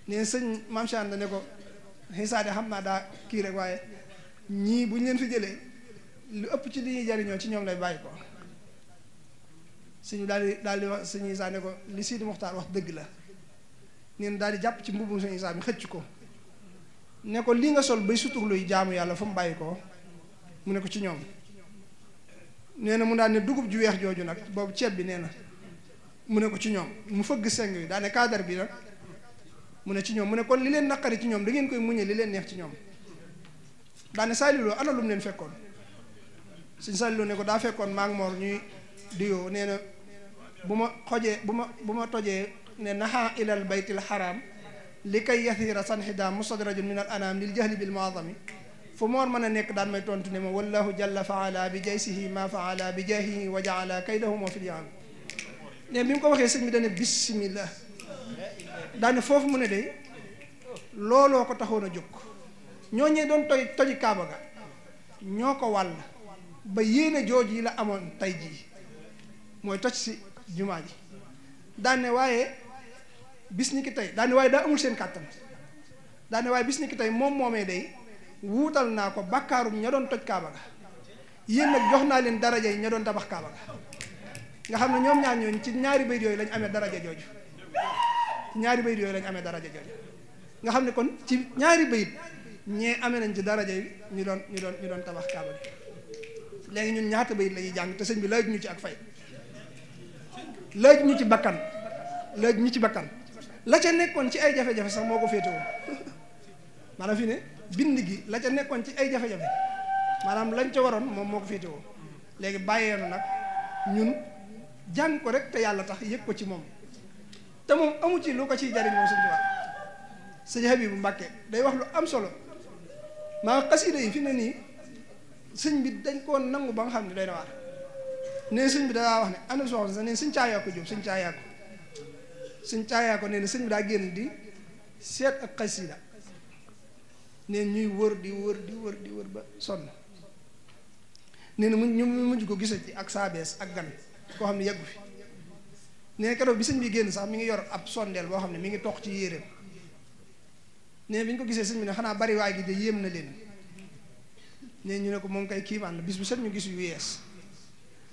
ne sëñ Maam Cheikh Anta ne ko Isaa de xam naa daa kii rek waaye ñii bu ñu leen fi jëlee lu ëpp ci li ñuy jariñoo ci ñoom lay bàyyi ko sëñ daal di wax sëñ Isaa ne ko li Sidi Muxtaar wax dëgg la neen daal di jàpp ci mbubum sëñ Isaa bi xëcc ko ne ko li nga sol bay suturluy jaamu yàlla fa mu bàyyi ko mu ne ko ci ñoom nee na mu daal ne dugub ju weex jooju nag boobu ceeb bi nee na mu ne ko ci ñoom mu fëgg seng bi daal ne kaadar bi nag mu ne ci ñoom mu ne kon li leen naqari ci ñoom da ngeen koy muñe li leen neex ci ñoom daal ne Saalihu Lo ana lu mu leen fekkoon sëñ Saalihu Lo ne ko daa fekkoon maa ngi Mor ñuy duyoo nee na bu ma tojee ne naxa ilal baytil haram li kay yathira sanxida mustadrajun min al anam lil jahli bil muazami fu moor mën a nekk daan may tontu ne ma wallahu jalla faala bi jaysihi ma faala bi jahihi wa jaala kaydahum fil yaam ne bi mu ko waxee sëñ bi dane bismillah daane foofu mu ne day looloo ko taxoon a jóg ñooñee doon toji kaaba ga ñoo ko wàll ba yéene jooj yi la amoon tey jii mooy toj si jumaa ji daane waaye bis ni ki tey daane waaye daa amul seen kàttan daane waaye bis ni ki tey moom moomee day wuutal naa ko bàkkaarum ña doon toj kaaba ga yéen nag jox naa leen daraja yi ña doon tabax kaaba ga nga xam ne ñoom ñaar ñooñu ci ñaari bayit yooyu lañ amee daraja jooju ñaari bayit yooyu lañ amee daraja jooju nga xam ne kon ci ñaari bayit ñee amee nañ ci daraja yi ñu doon tabax kaaba gi léegi ñun ñaata bayit la ñuy jàng te sëñ bi laaj ñu ci ak fay laaj ñu ci bakkan la ca nekkoon ci ay jafe-jafe sax moo ko féetewoo maanaam fi ne bind gi la ca nekkoon ci ay jafe-jafe maanaam lañ ca waroon moom moo ko féetewoo léegi bàyyee na nag ñun jàng ko rek te yàlla tax yëg ko ci moom te moom amu ci lu ko ciy jariñ moom sëñ Tuubaa sëñ Habibu Mbàkke day wax lu am solo maa xasida yi fi ne nii sëñ bi dañ koo nangu ba nga xam ne day na waar ne sëñ bi daa wax ne ana soxna sax ne sëñ caayaa ko jóg sëñ caayaa ko nee na sëñ bi daa génn di seet ak xasida neen ñuy wër di wër ba sonn nee na ñu mujj ko gisa ci ak saabees ak gan koo xam ne yàggu fi nee keroog bi sëñ bi génn sax mi ngi yor ab sondeel boo xam ne mi ngi toog ci yéreem nee bi ñu ko gisee sëñ bi ne xanaa bari waay gi de yéem na leen nee ñu ne ko moom kay kiimaan la bis bu set ñu gis yu yees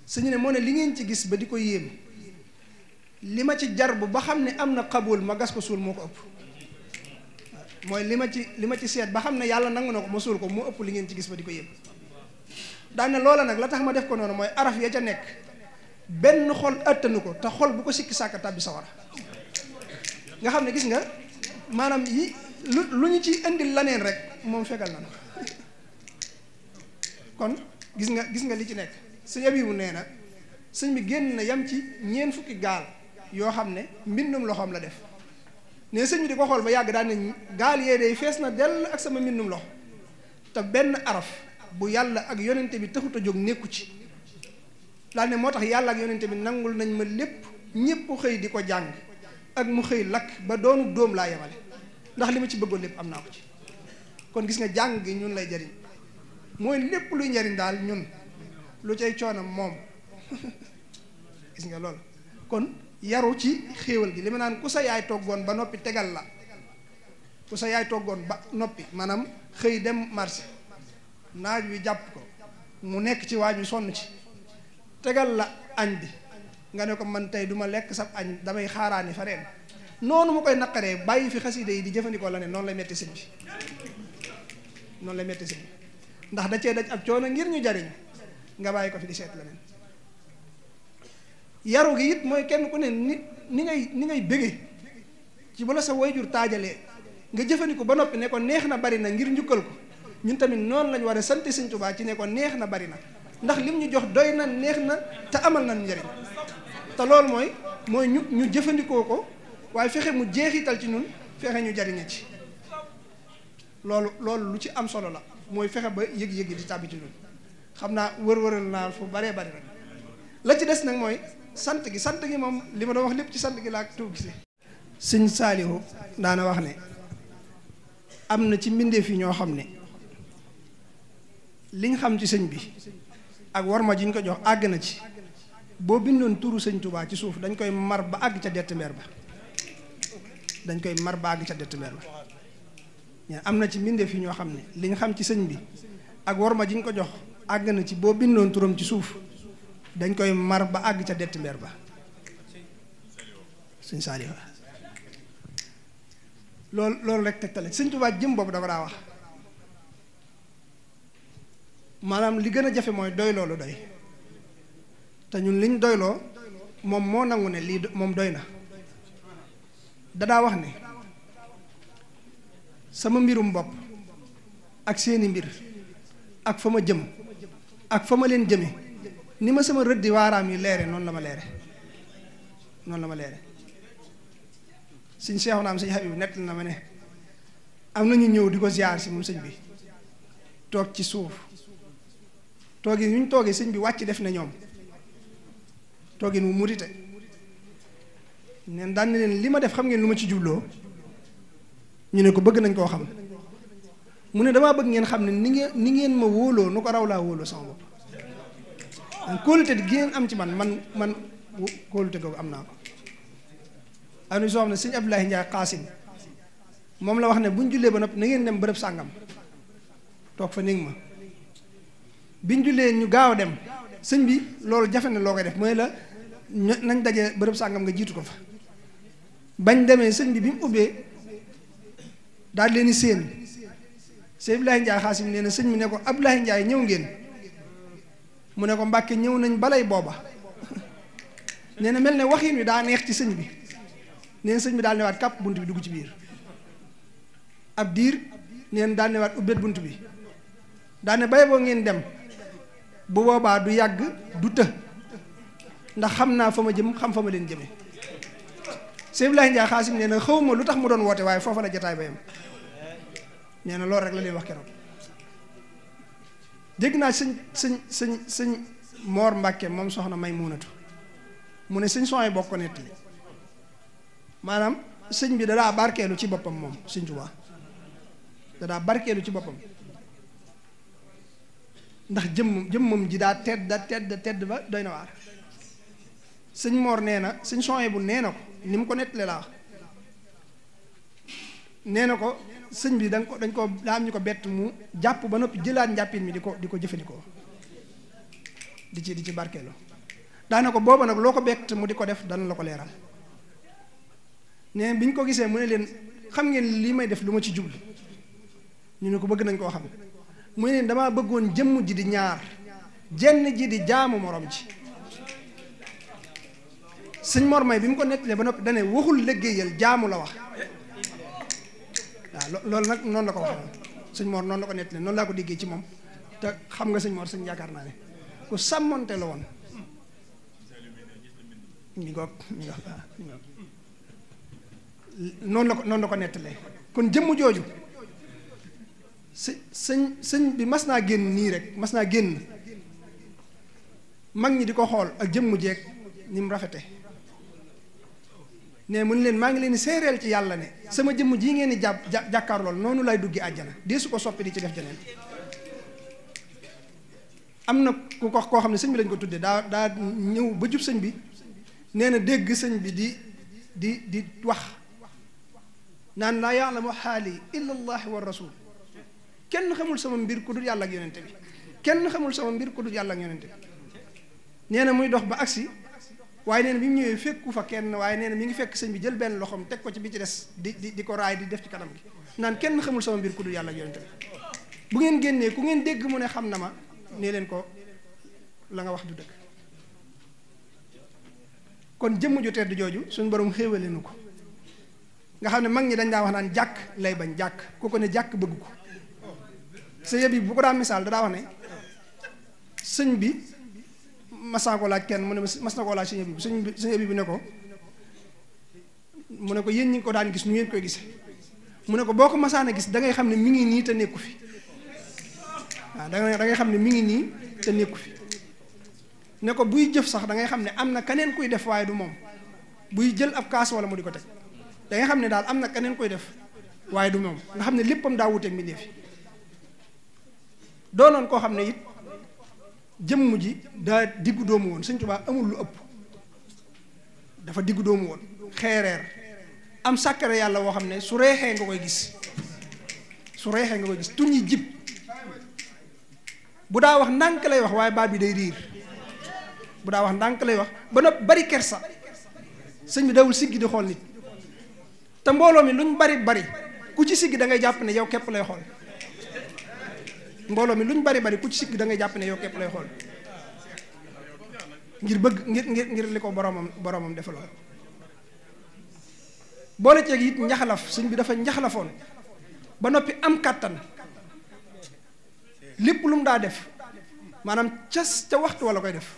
sëñ ne moo ne li ngeen ci gis ba di ko yéem li ma ci jar bu ba xam ne am na xabul ma gas ko suul moo ko ëpp mooy li ma ci seet ba xam ne yàlla nangu na ko ma suul ko moo ëpp li ngeen ci gis ba di ko yéem daane loola nag la tax ma def ko noonu mooy araf ya ca nekk benn xol ëttanu ko te xol bu ko sikki sàkka tàbbi sawara nga xam ne gis nga maanaam yi lu ñu ci indil laneen rek moom fegal na ko kon gis nga li ci nekk sëñ Abibu nee na sëñ bi génn na yam ci ñeent fukki gaal yoo xam ne mbindum loxoom la def ne sëñ bi di ko xool ba yàgg daan nañ gaal yee day fees na dell ak sama mbindum loxo te benn araf bu yàlla ak yonente bi taxut a jóg nekku ci daal ne moo tax yàlla ak yonente bi nangul nañ ma lépp ñépp xëy di ko jàng ak mu xëy lakk ba doonu dóom laa yemale ndax li ma ci bëggoon lépp am naa ko ci kon gis nga jàng gi ñun lay jariñ mooy lépp luy njariñ daal ñun lu cay coonam moom gis nga loolu kon yaru ci xéewal gi li ma naan ku sa yaay toggoon ba noppi tegal la ku sa yaay toggoon ba noppi maanaam xëy dem marché naaj wi jàpp ko mu nekk ci waaj wi sonn ci tegal la añ bi nga ne ko man tey duma lekk sab añ damay xaaraani fa reen noonu mu koy naqaree bàyyi fi xasida yi di jëfandikoo la ne noonu lay metti sëñ bi ndax da cee daj ab coono ngir ñu jariñ nga bàyyi ko fi di seet leneen yaru gi it mooy kenn ku ne ni ngay bëgge ci bu la sa wayjur taajalee nga jëfandikoo ba noppi ne ko neex na bari na ngir njukkal ko ñun tamit noonu lañ war a sant Sëñ Tuubaa ci ne ko neex na bari na ndax lim ñu jox doy na neex na te amal na njariñ te loolu mooy ñu jëfandikoo ko waaye fexe mu jeexital ci ñun fexe ñu jariñe ci loolu lu ci am solo la mooy fexe ba yëg-yëg yi di tàbbi ci ñun xam naa wër-wëral naa fu baree bari rek la ci des nag mooy sant gi moom li ma doon wax lépp ci sant gi laa tuub si Sëñ Saalihu daana wax ne am na ci mbindeef yi ñoo xam ne liñ xam ci sëñ bi ak warma ji ñu ko jox àgg na ci boo bindoon turu Sëñ Tuubaa ci suuf dañ koy mar ba àgg ca dett mbeer ba am na ci mbindeef yi ñoo xam ne liñ xam ci sëñ bi ak warma ji ñu ko jox àgg na ci boo bindoon turam ci suuf dañ koy mar ba àgg ca dett mbeer ba Sëñ Saaliw loolu rek tegtale Sëñ Tuubaa jëm boobu da ko daa wax maanaam li gën a jafe mooy doy loolu doy te ñun liñ doyloo moom moo nangu ne lii moom doy na dadaa wax ne sama mbirum bopp ak seeni mbir ak fa ma jëm ak fa ma leen jëme ni ma sama rëddi waaraam yi leere noonu la ma leere sëñ Seexu naam sëñ Habib nett na ma ne am na ñu ñëw di ko ziar si moom sëñ bi toog ci suuf toogi ñu toogee sëñ bi wàcc def na ñoom toogin mu murite neen daan ne leen li ma def xam ngeen lu ma ci jubloo ñu ne ko bëgg nañ koo xam mu ne damaa bëgg ngeen xam ne ni ngeen ma wóoloo nu ko raw laa wóoloo sama bopp kóolute gi ngeen am ci man kóolute googu am naa ko am na soo xam ne sëñ Abdoulaye Ndiaye Xaasim moom la wax ne buñ jullee ba noppi na ngeen dem bërëb sàngam toog fa néeg ma biñ jullee ñu gaaw dem sëñ bi loolu jafe na loo koy def mooy la nañ daje bërëb sàngam nga jiitu ko fa bañ demee sëñ bi mu ubbee daal leen di séen sëñ Abdoulaye Ndiaye Xaasim nee na sëñ bi ne ko Abdoulaye Ndiaye ñëw ngeen mu ne ko Mbàkke ñëw nañ balay booba nee na mel ne waxin wi daa neex ci sëñ bi nee na sëñ bi daal newaat kàpp bunt bi dugg ci biir ab diir nee na daal newaat ubbeet bunt bi daal ne bay boo ngeen dem bu boobaa du yàgg du të ndax xam naa fa ma jëm xam fa ma leen jëme sëñ Abdoulaye Ndiaye Xaasim nee na xawma lu tax mu doon woote waaye foofa la jotaay ba yam nee na loolu rek la leen wax keroog dégg naa sëñ Moor Mbàkke moom soxna May Muunatu mu ne sëñ Soy bokk ko nettali maanaam sëñ bi dadaa barkeelu ci boppam moom sëñ Tuubaa dadaa barkeelu ci boppam ndax jëmmam ji daa tedd ba doy na waar sëñ Moor nee na sëñ Soy bu nee na ko ni mu ko nettalee laa wax nee na ko sëñ bi dañ ko daa am ñu ko bett mu jàpp ba noppi jëlaat njàppin mi di ko jëfandikoo di ci barkeelu daana ko booba nag loo ko bett mu di ko def dana la ko leeral nee bi ñu ko gisee mu ne leen xam ngeen lii may def lu ma ci jublu ñu ne ko bëgg nañ koo xam mu ne leen damaa bëggoon jëmm ji di ñaar jenn ji di jaamu morom ji sëñ Mor May bi mu ko nettalee ba noppi dane waxul liggéeyal jaamu la wax waaw loolu nag noonu la ko waxee sëñ Mor noonu la ko nettalee noonu laa ko déggee ci moom te xam nga sëñ Mor sëñ yaakaar naa ne ku sàmmonte la woon noonu la ko nettalee kon jëmm jooju sëñ bi mas naa génn nii rek mas naa génn mag ñi di ko xool ak jëmm jeeg ni mu rafete ne mu ne leen maa ngi leen di seereel ci yàlla ne sama jëmm jii ngeen di jàkkaar lool noonu lay duggi àjjana dee su ko soppi di ci def jeneen am na ku ko koo xam ne sëñ bi lañ ko tuddee daa ñëw ba jub sëñ bi nee na dégg sëñ bi di wax naan laa ya'lamu xaali illa allah wa rasul kenn xamul sama mbir ku dul yàlla ak yonente bi kenn xamul sama mbir ku dul yàlla ak yonente bi nee na muy dox ba agsi waaye nee na bi mu ñëwee fekku fa kenn waaye nee na mi ngi fekk sëñ bi jël benn loxoom teg ko ci bi ci des di ko raay di def ci kanam gi naan kenn xamul sama mbir ku dul yàlla ak yonente bi bu ngeen génnee ku ngeen dégg mu ne xam na ma nee leen ko la nga wax du dëgg kon jëmm ju tedd jooju suñu borom xéewale nu ko nga xam ne mag ñi dañ daa wax naan jàkk lay bañ jàkk ku ko ne jàkk bëgg ko sa yëb bu ko daa misaal da daa wax ne sëñ bi mas naa ko laaj kenn mu ne mas na koo laaj sëñ yëb bi ne ko mu ne ko yéen ñi ko daan gis ñu ngeen koy gise mu ne ko boo ko masaana gis da ngay xam ne mi ngi nii te nekku fi waaw da ngay xam ne mi ngi nii te nekku fi ne ko buy jëf sax da ngay xam ne am na keneen kuy def waaye du moom buy jël ab kaas wala mu di ko teg da ngay xam ne daal am na keneen kuy def waaye du moom nga xam ne léppam daa wuteeg mbindéef yi doonoon koo xam ne it jëmm ji daa diggu doomu woon Sëñ Tuubaa amul lu ëpp dafa diggu doomu woon xeereer am sàkkare yàlla woo xam ne su reexee nga koy gis tuñ yi jib bu daa wax ndànk lay wax waaye baat bi day riir bu daa wax ndànk lay wax ba noppi bari kersa sëñ bi dawul siggi di xool nit te mbooloo mi luñ bari ku ci siggi da ngay jàpp ne yow képp lay xool mbooloo mi luñ bari ku ci siggi da ngay jàpp ne yow képp lay xool ngir bëgg ngir li ko boromam defaloon boole ceeg it njaxlaf sëñ bi dafa njaxlafoon ba noppi am kàttan lépp lu mu daa def maanaam ca waxtu wala koy def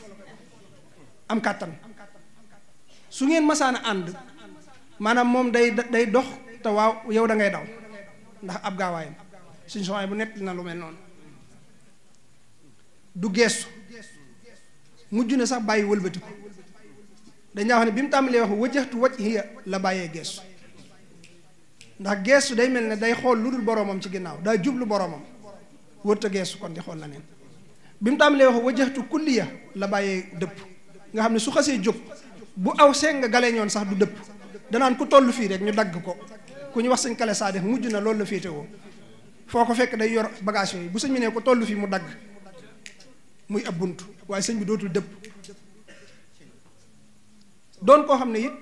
am kàttan su ngeen masaana ànd maanaam moom day dox te waaw yow da ngay daw ndax ab gaawaayam suñ soxna bu nett na lu mel noonu du geestu mujj na sax bàyyi wëlbatiku dañaa wax ne bi mu tàmbalee wax wajjahtu wajhiya la bàyyee geestu ndax geestu day mel ne day xool lu dul boroomam ci ginnaaw daa jublu boroomam wërta geestu kon di xool la neen bi mu tàmbalee wax wajjahtu kulliya la bàyyee dëpp nga xam ne su xasee jóg bu aw seng nga galee ñoon sax du dëpp danaan ku toll fii rek ñu dagg ko ku ñu wax sëñ kale saa def mujj na loolu la féetewoo foo ko fekk day yor bagage yooyu bu sëñ bi ne ko toll fii mu dagg muy ab bunt waaye sëñ bi dootul dëpp doon koo xam ne it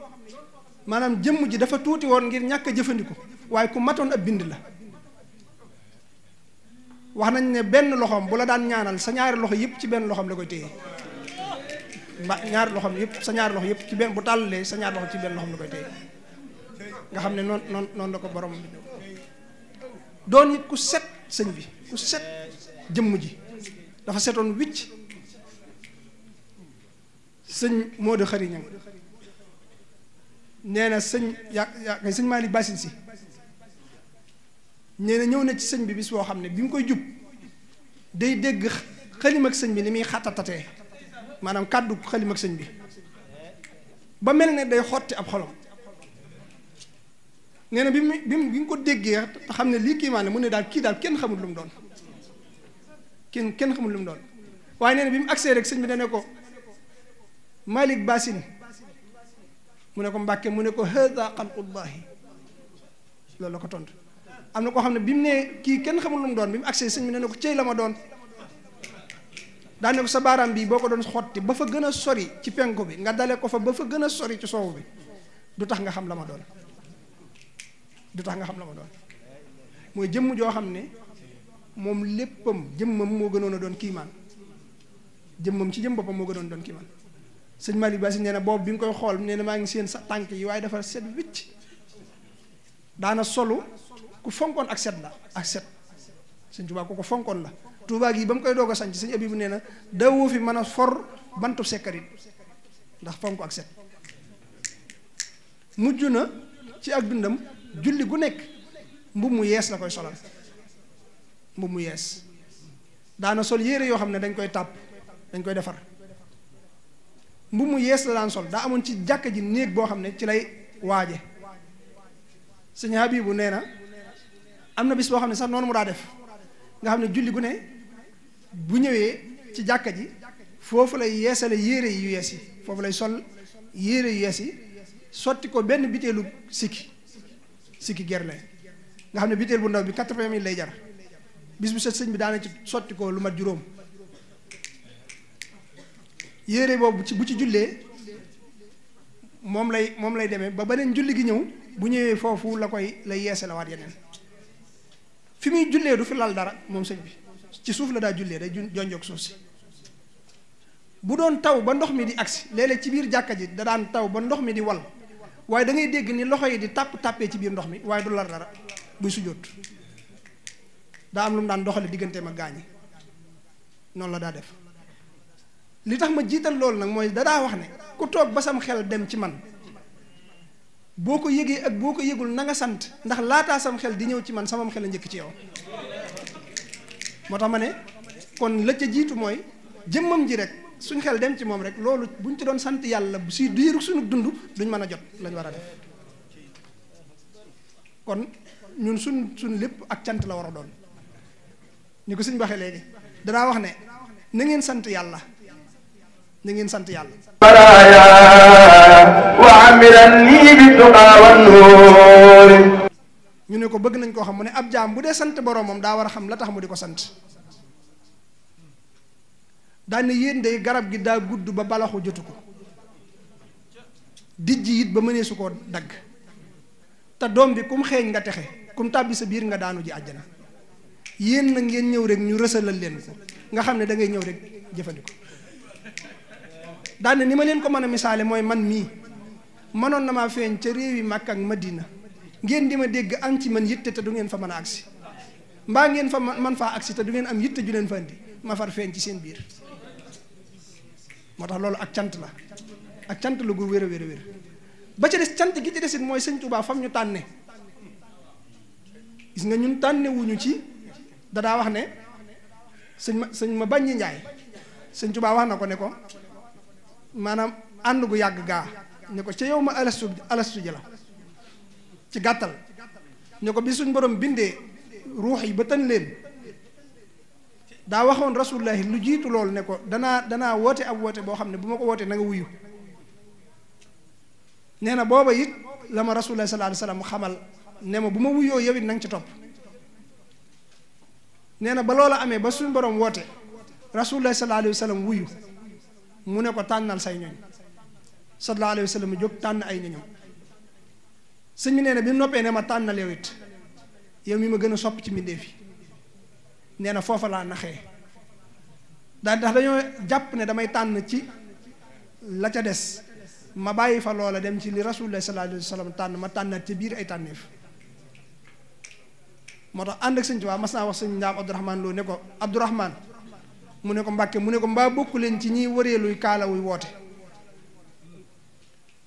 maanaam jëmm ji dafa tuuti woon ngir ñàkk a jëfandiku waaye ku matoon ab bind la wax nañ ne benn loxoom bu la daan ñaanal sa ñaari loxo yëpp ci benn loxoom la koy téye ñaari loxoom yëpp sa ñaari loxo yëpp ci benn bu tàllalee sa ñaari loxo ci benn loxoom la koy téye nga xam ne noonu la ko borom bi doon it ku set sëñ bi ku set jëmm ji dafa setoon wicc sëñ Modou Xariñang nee na sëñ sëñ Malick Bassine si nee na ñëw na ci sëñ bi bis boo xam ne bi mu koy jub day dégg xalim ak sëñ bi ni muy xattatatee maanaam kàddu xalim ak sëñ bi ba mel ne day xotti ab xolom nee na bi mu ko déggee te xam ne lii kii maa ne mu ne daal kii daal kenn xamul lu mu doon kenn xamul lu mu doon waaye nee na bi mu agsee rek sëñ bi dane ko Malick Bassine mu ne ko Mbàkke mu ne ko hada xalqullahi loolu la ko tontu am na koo xam ne bi mu ne kii kenn xamul lu mu doon bi mu agsee sëñ bi ne ko cëy la ma doon daa ne ko sa baaraam bii boo ko doon xotti ba fa gën a sori ci penku bi nga dale ko fa ba fa gën a sori ci soowu bi du tax nga xam la ma doon du tax nga xam la ma doon mooy jëmm joo xam ne moom léppam jëmmam moo gënoon a doon kiimaan jëmmam ci jëm boppam moo gënoon doon kiimaan sëñ Malick Bassine nee na boobu bi nga koy xool nee na maa ngi seen sa tànk yi waaye dafa set wicc daana solu ku fonkoon ak set la ak set sëñ Tuubaa ku ko fonkoon la Tuubaa gi ba mu koy doog a sanc sëñ Abibu nee na dawoo fi mën a for bantu sekkarit ndax fonk ak set mujj na ci ak dundam julli gu nekk mbubb mu yees la koy solal mbubb mu yees daana sol yére yoo xam ne dañ koy tàpp dañ koy defar mbubb mu yees la daan sol daa amoon ci jàkka ji néeg boo xam ne ci lay waaje sëñ Habibu nee na am na bis boo xam ne sax noonu mu daa def nga xam ne julli gu ne bu ñëwee ci jàkka ji foofu lay yeesale yére yu yees yi foofu lay sol yére yu yees yi sotti ko benn biteelu sikki gerle nga xam ne biteel bu ndaw bi 80 000 lay jar bis bu set sëñ bi daana ci sotti ko lu mat juróom yére boobu bu ci jullee moom lay demee ba beneen julli gi ñëw bu ñëwee foofu lay yeesalawaat yeneen fi muy jullee du fi lal dara moom sëñ bi ci suuf la daa jullee day jonjoog suuf si bu doon taw ba ndox mi di agsi léeg-léeg ci biir jàkka ji da daan taw ba ndox mi di wal waaye da ngay dégg ni loxo yi di tàppee ci biir ndox mi waaye du lar dara buy sujjóot daa am lu mu daan doxale digganteem ak gaañi noonu la daa def li tax ma jiital loolu nag mooy dadaa wax ne ku toog ba sam xel dem ci man boo ko yëgee ak boo ko yëgul na nga sant ndax laataa sam xel di ñëw ci man samam xel a njëkk ci yow moo tax ma ne kon la ca jiitu mooy jëmmam ji rek suñ xel dem ci moom rek loolu buñ ci doon sant yàlla si diiru suñu dund duñ mën a jot lañ war a def kon ñun suñ lépp ak cant la war a doon ni ko suñ waxee léegi danaa wax ne na ngeen sant yàlla na ngeen sant yàlla ñu ne ko bëgg nañ koo xam mu ne ab jaam bu dee sant boroomam daa war a xam la tax mu di ko sant daan ne yéen day garab gi daa gudd ba balaxu jotu ko dijj it ba mënee su koo dagg te doom bi kum xeeñ nga texe kum tàbbi sa biir nga daanu ji àjjana yéen na ngeen ñëw rek ñu rësalal leen ko nga xam ne da ngay ñëw rek jëfandikoo daan ne ni ma leen ko mën a misaale mooy man mii mënoon na maa feeñ ca réewi Makka ak Madina ngeen di ma dégg am ci man yitte te du ngeen fa mën a agsi mbaa ngeen fa man faa agsi te du ngeen am yitte ju leen fa indi ma far feeñ ci seen biir moo tax loolu ak cant la gu wér a wér a wér ba ca des cant gi ci desit mooy sëñ Tuubaa fam ñu tànne gis nga ñun tànnewuñu ci dadaa wax ne sëñ ma bañ ñi njaay sëñ Tuubaa wax na ko ne ko maanaam ànd gu yàgg gaa ne ko ca yow ma alastu ji la ci gàttal ne ko bi suñ borom bindee ruux yi ba tën leen daa waxoon rasulullahi lu jiitu loolu ne ko danaa woote ab woote boo xam ne bu ma ko wootee na nga wuyu nee na booba it la ma rasulullahi sallallahu alayhi wasallam xamal ne ma bu ma wuyoo yow it na nga ci topp nee na ba loola amee ba suñ borom woote rasulullahi sallallahu alayhi wasallam wuyu mu ne ko tànnal say ñoñ sallallahu alayhi wasallam jóg tànn ay ñoñam sëñ bi nee na bi mu noppee ne ma tànnal yow it yow mi ma gën a sopp ci mbindeef yi nee na foofa laa naxee daal ndax dañoo jàpp ne damay tànn ci la ca des ma bàyyi fa loola dem ci li rasulullah sallallahu alayhi wasallam tànn ma tànnaat ci biir ay tànneef moo tax ànd ak sëñ Tuubaa mas naa wax sëñ Ndaam Abdourahman Lo ne ko Abdourahman mu ne ko Mbàkke mu ne ko mbaa bokku leen ci ñiy wëreeluy kaala wuy woote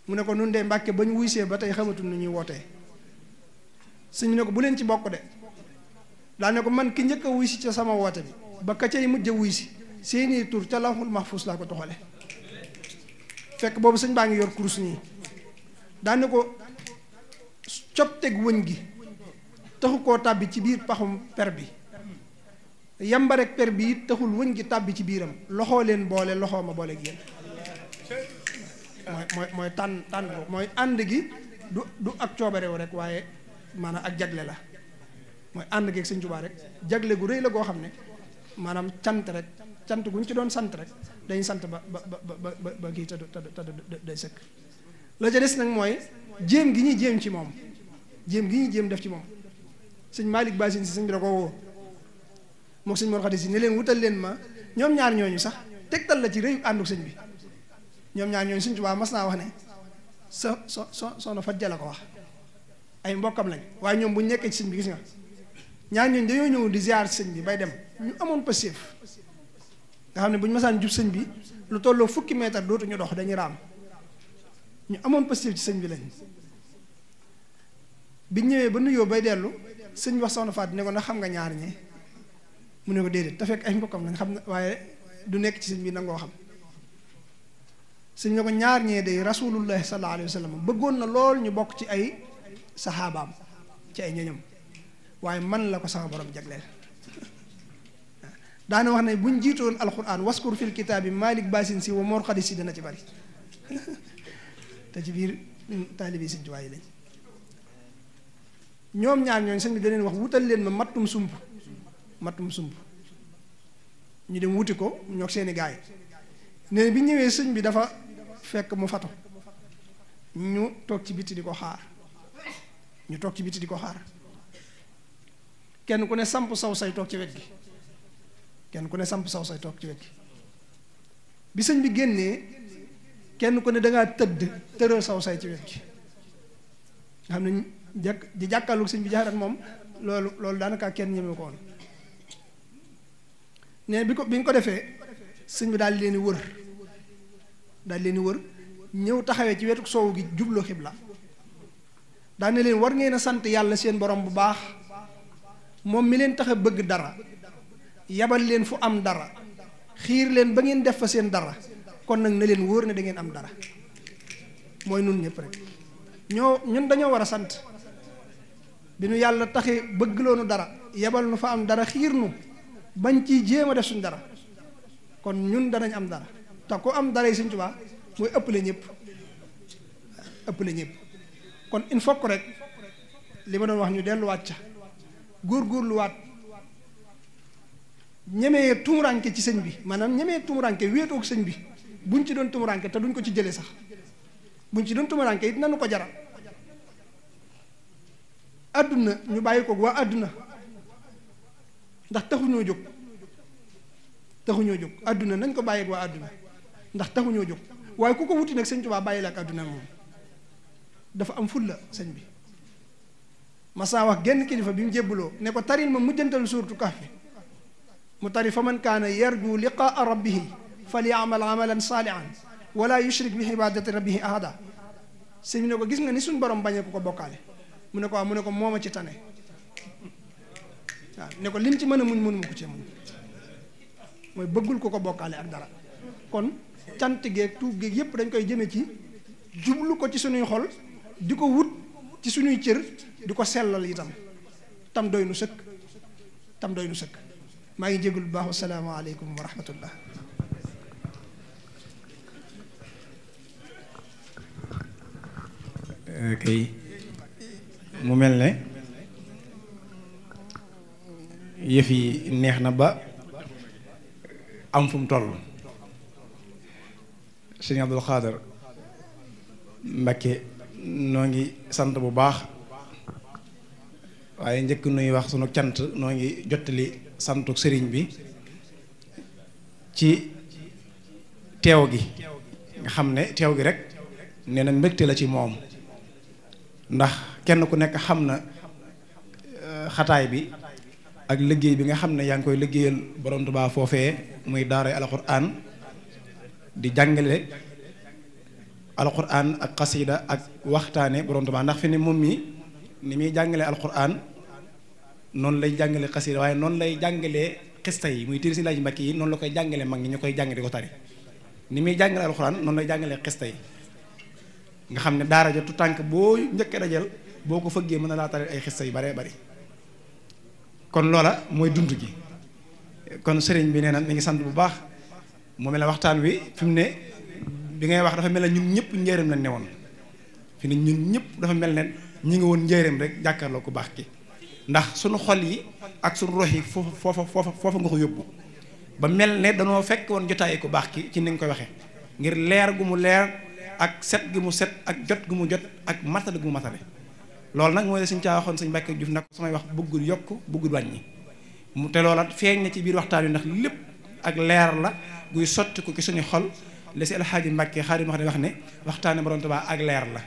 mu ne ko nun de Mbàkke ba ñu wuysee ba tey xamatul nu ñuy wootee sëñ bi ne ko bu leen ci bokk de daa ne ko man ki njëkk a wuy si ca sama woote bi ba ka cay mujj a wuy si seeni tur ca lawhul mahfuus laa ko toxale fekk boobu sëñ baa ngi yor kurus nii daa ne ko copteg wëñ gi taxu koo tàbbi ci biir paxum per bi yambarek per bi it taxul wëñ gi tàbbi ci biiram loxoo leen boole loxoo ma boole gi yéen mooy tànn mooy ànd gi du ak coobarewu rek waaye maanaam ak jagle la mooy ànd geeg sëñ Tuubaa rek jagle gu rëy la goo xam ne maanaam cant gu ñu ci doon sant rek dañuy sant ba kii te day sëkk la ca des nag mooy jéem gi ñuy jéem ci moom jéem gi ñuy jéem def ci moom sëñ Malick Basine si sëñ bi da ko woo mook sëñ Mor Khady si ne leen wutal leen ma ñoom ñaar ñooñu sax tegtal la ci rëyu àndu sëñ bi ñoom ñaar ñooñu sëñ Tuubaa mas naa wax ne soxna Fajja la ko wax ay mbokkam lañ waaye ñoom bu ñu nekkee ci sëñ bi gis nga ñaar ñooñu dañoo ñëw di ziar sëñ bi bay dem ñu amoon passif nga xam ne bu ñu masaan jub sëñ bi lu tolloo fukki mètre dootuñu dox dañuy raam ñu amoon passif ci sëñ bi lañ biñ ñëwee ba nuyoo bay dellu sëñ bi wax soxna Faat ne ko ndax xam nga ñaar ñee mu ne ko déedéet te fekk ay mbokkam lañ xam ne waaye du nekk ci sëñ bi nangoo xam sëñ ne ko ñaar ñee day rasulullahi sallallahu alayhi wa sallam bëggoon na lool ñu bokk ci ay saxaabaam ci ay ñoñam waaye man la ko sama borom jagleel daana wax ne buñ jiitoon alquran waskur fil kitaabi Malick Basine si wa Mor Khady si dana ci bari te ci biir taalibi sëñ Tuubaa yi lañ ñoom ñaar ñooñ sëñ bi da leen wax wutal leen ma mattum sump ñu dem wuti ko ñoo seeni gaay nee bi ñëwee sëñ bi dafa fekk mu fatu ñu toog ci bitti di ko xaar kenn ku ne samp saw say toog ci wet gi bi sëñ bi génnee kenn ku ne dangaa tëral saw say ci wet gi nga xam ne di jàkkaarloog sëñ bi jaarat moom loolu daanaka kenn ñeme ko woon ne bi ñu ko defee sëñ bi daal di leen wër ñëw taxawee ci wetu soowu gi jubloo xibla daal ne leen war ngeen a sant yàlla seen borom bu baax moom mi leen tax a bëgg dara yabal leen fu am dara xiir leen ba ngeen def fa seen dara kon nag na leen wóor ne da ngeen am dara mooy nun ñëpp rek ñun dañoo war a sant bi nu yàlla taxee bëgg loonu dara yabal nu fa am dara xiir nu bañ ciy jéem a def suñ dara kon ñun danañ am dara te ku am dara yi Sëñ Tuubaa mooy ëppale ñëpp kon il faut que rek li ma doon wax ñu delluwaat ca góorgóorluwaat ñemee tumuranke ci sëñ bi maanaam ñemee tumuranke wéetoog sëñ bi buñ ci doon tumuranke te duñ ko ci jëlee sax buñ ci doon tumuranke it nanu ko jaral àdduna ñu bàyyi ko waa àdduna ndax taxuñoo jóg àdduna nañ ko bàyyi waa àdduna ndax taxuñoo jóg waaye ku ko wuti nag sëñ Tuubaa bàyyi la ak àdduna moom dafa am fulla sëñ bi masaa wax genn kilifa bi mu jébbaloo ne ko taril ma mujjantal suuratu Kahfi mu tari fa man kaana yarju liqaa rabbihi falyamal amalan saalihan wala yushrik bi ibadati rabbihi ahada sëñ bi ne ko gis nga ni suñ borom bañee ku ko bokkaale mu ne ko waaw mu ne ko mooma ci tane waaw ne ko lim ci mën a muñ mënuma ko ci muñ mooy bëggul ku ko bokkaale ak dara kon cant geeg tuub geeg yépp dañ koy jëme ci jublu ko ci suñuy xol di ko wut ci suñuy cër di ko sellal itam tam doy nu sëkk maa ngi jégul bu baax wasalaamaaleykum wa rahmatullah kay mu mel ne yëf yi neex na ba am fu mu toll sëñ Abdul Xaadar Mbakke noo ngi sant bu baax waaye njëkk nuy wax sunu cant noo ngi jottali santuk sëriñ bi ci teew gi nga xam ne teew gi rek nee na mbégte la ci moom ndax kenn ku nekk xam na xataay bi ak liggéey bi nga xam ne yaa ngi koy liggéeyal borom Tuubaa foofee muy daaray alxuraan di jàngale alxuraan ak xasida ak waxtaane borom Tuubaa ndax fi ne moom mi ni muy jàngale alxuraan noonu lay jàngale xasida waaye noonu lay jàngalee xista yi muy téere si laaj mbakki yi noonu la koy jàngale mag ñi ñu koy jàng di ko tari ni muy jàngale alxuraan noonu lay jàngalee xista yi nga xam ne daara jotu tànk boo njëkk dajal boo ko fëggee mën na laa tari ay xista yu baree bari kon loola mooy dund gi kon sëriñ bi nee na mi ngi sant bu baax mu mel ne waxtaan wi fi mu ne bi ngay wax dafa mel ne ñun ñëpp njëriñ lañ ne woon fi ne ñun ñëpp dafa mel ne ñi ngi woon njëriñ rek jàkkaarloo ku baax ki ndax suñu xol yi ak suñu rox yi foofa nga ko yóbbu ba mel ne danoo fekk woon jotaay ku baax ki ci ni nga koy waxee ngir leer gu mu leer ak set gi mu set ak jot gu mu jot ak matale gu mu matale loolu nag mooy la suñ caa waxoon sëñ Mbàkke Juuf nag samay wax bëggul yokk bëggul wàññi mu te loola feeñ na ci biir waxtaan wi ndax lépp ak leer la guy sotti ko ci suñu xol la si alxaaji Mbàkke Xaadim wax ne waxtaane borom Tuubaa ak leer la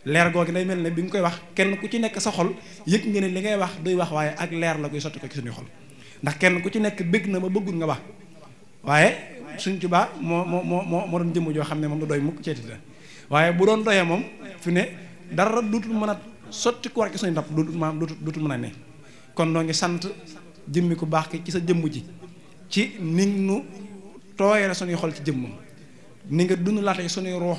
leer googu day mel ne bi nga koy wax kenn ku ci nekk sa xol yëg nga ne li ngay wax duy wax waaye ak leer la guy sotti ko ci suñu xol ndax kenn ku ci nekk bëgg na ba bëggul nga wax waaye suñ Tuubaa moo doon jëmm joo xam ne moom du doy mukk ceeti la waaye bu doon doyee moom fi ne dara duutul mën a sotti ku war ci suñu ndab duutul mën a ne kon noo ngi sant jëmmi ku baax ki ci sa jëmm ji ci ni nu tooyee suñuy xol ci jëmmam ni nga dund laata suñuy ruux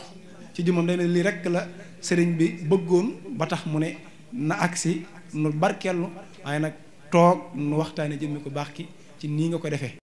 ci jëmmam day ne lii rek la sëriñ bi bëggoon ba tax mu ne na agsi nu barkeelu waaye nag toog nu waxtaane jëmmi ku baax ki ci nii nga ko defee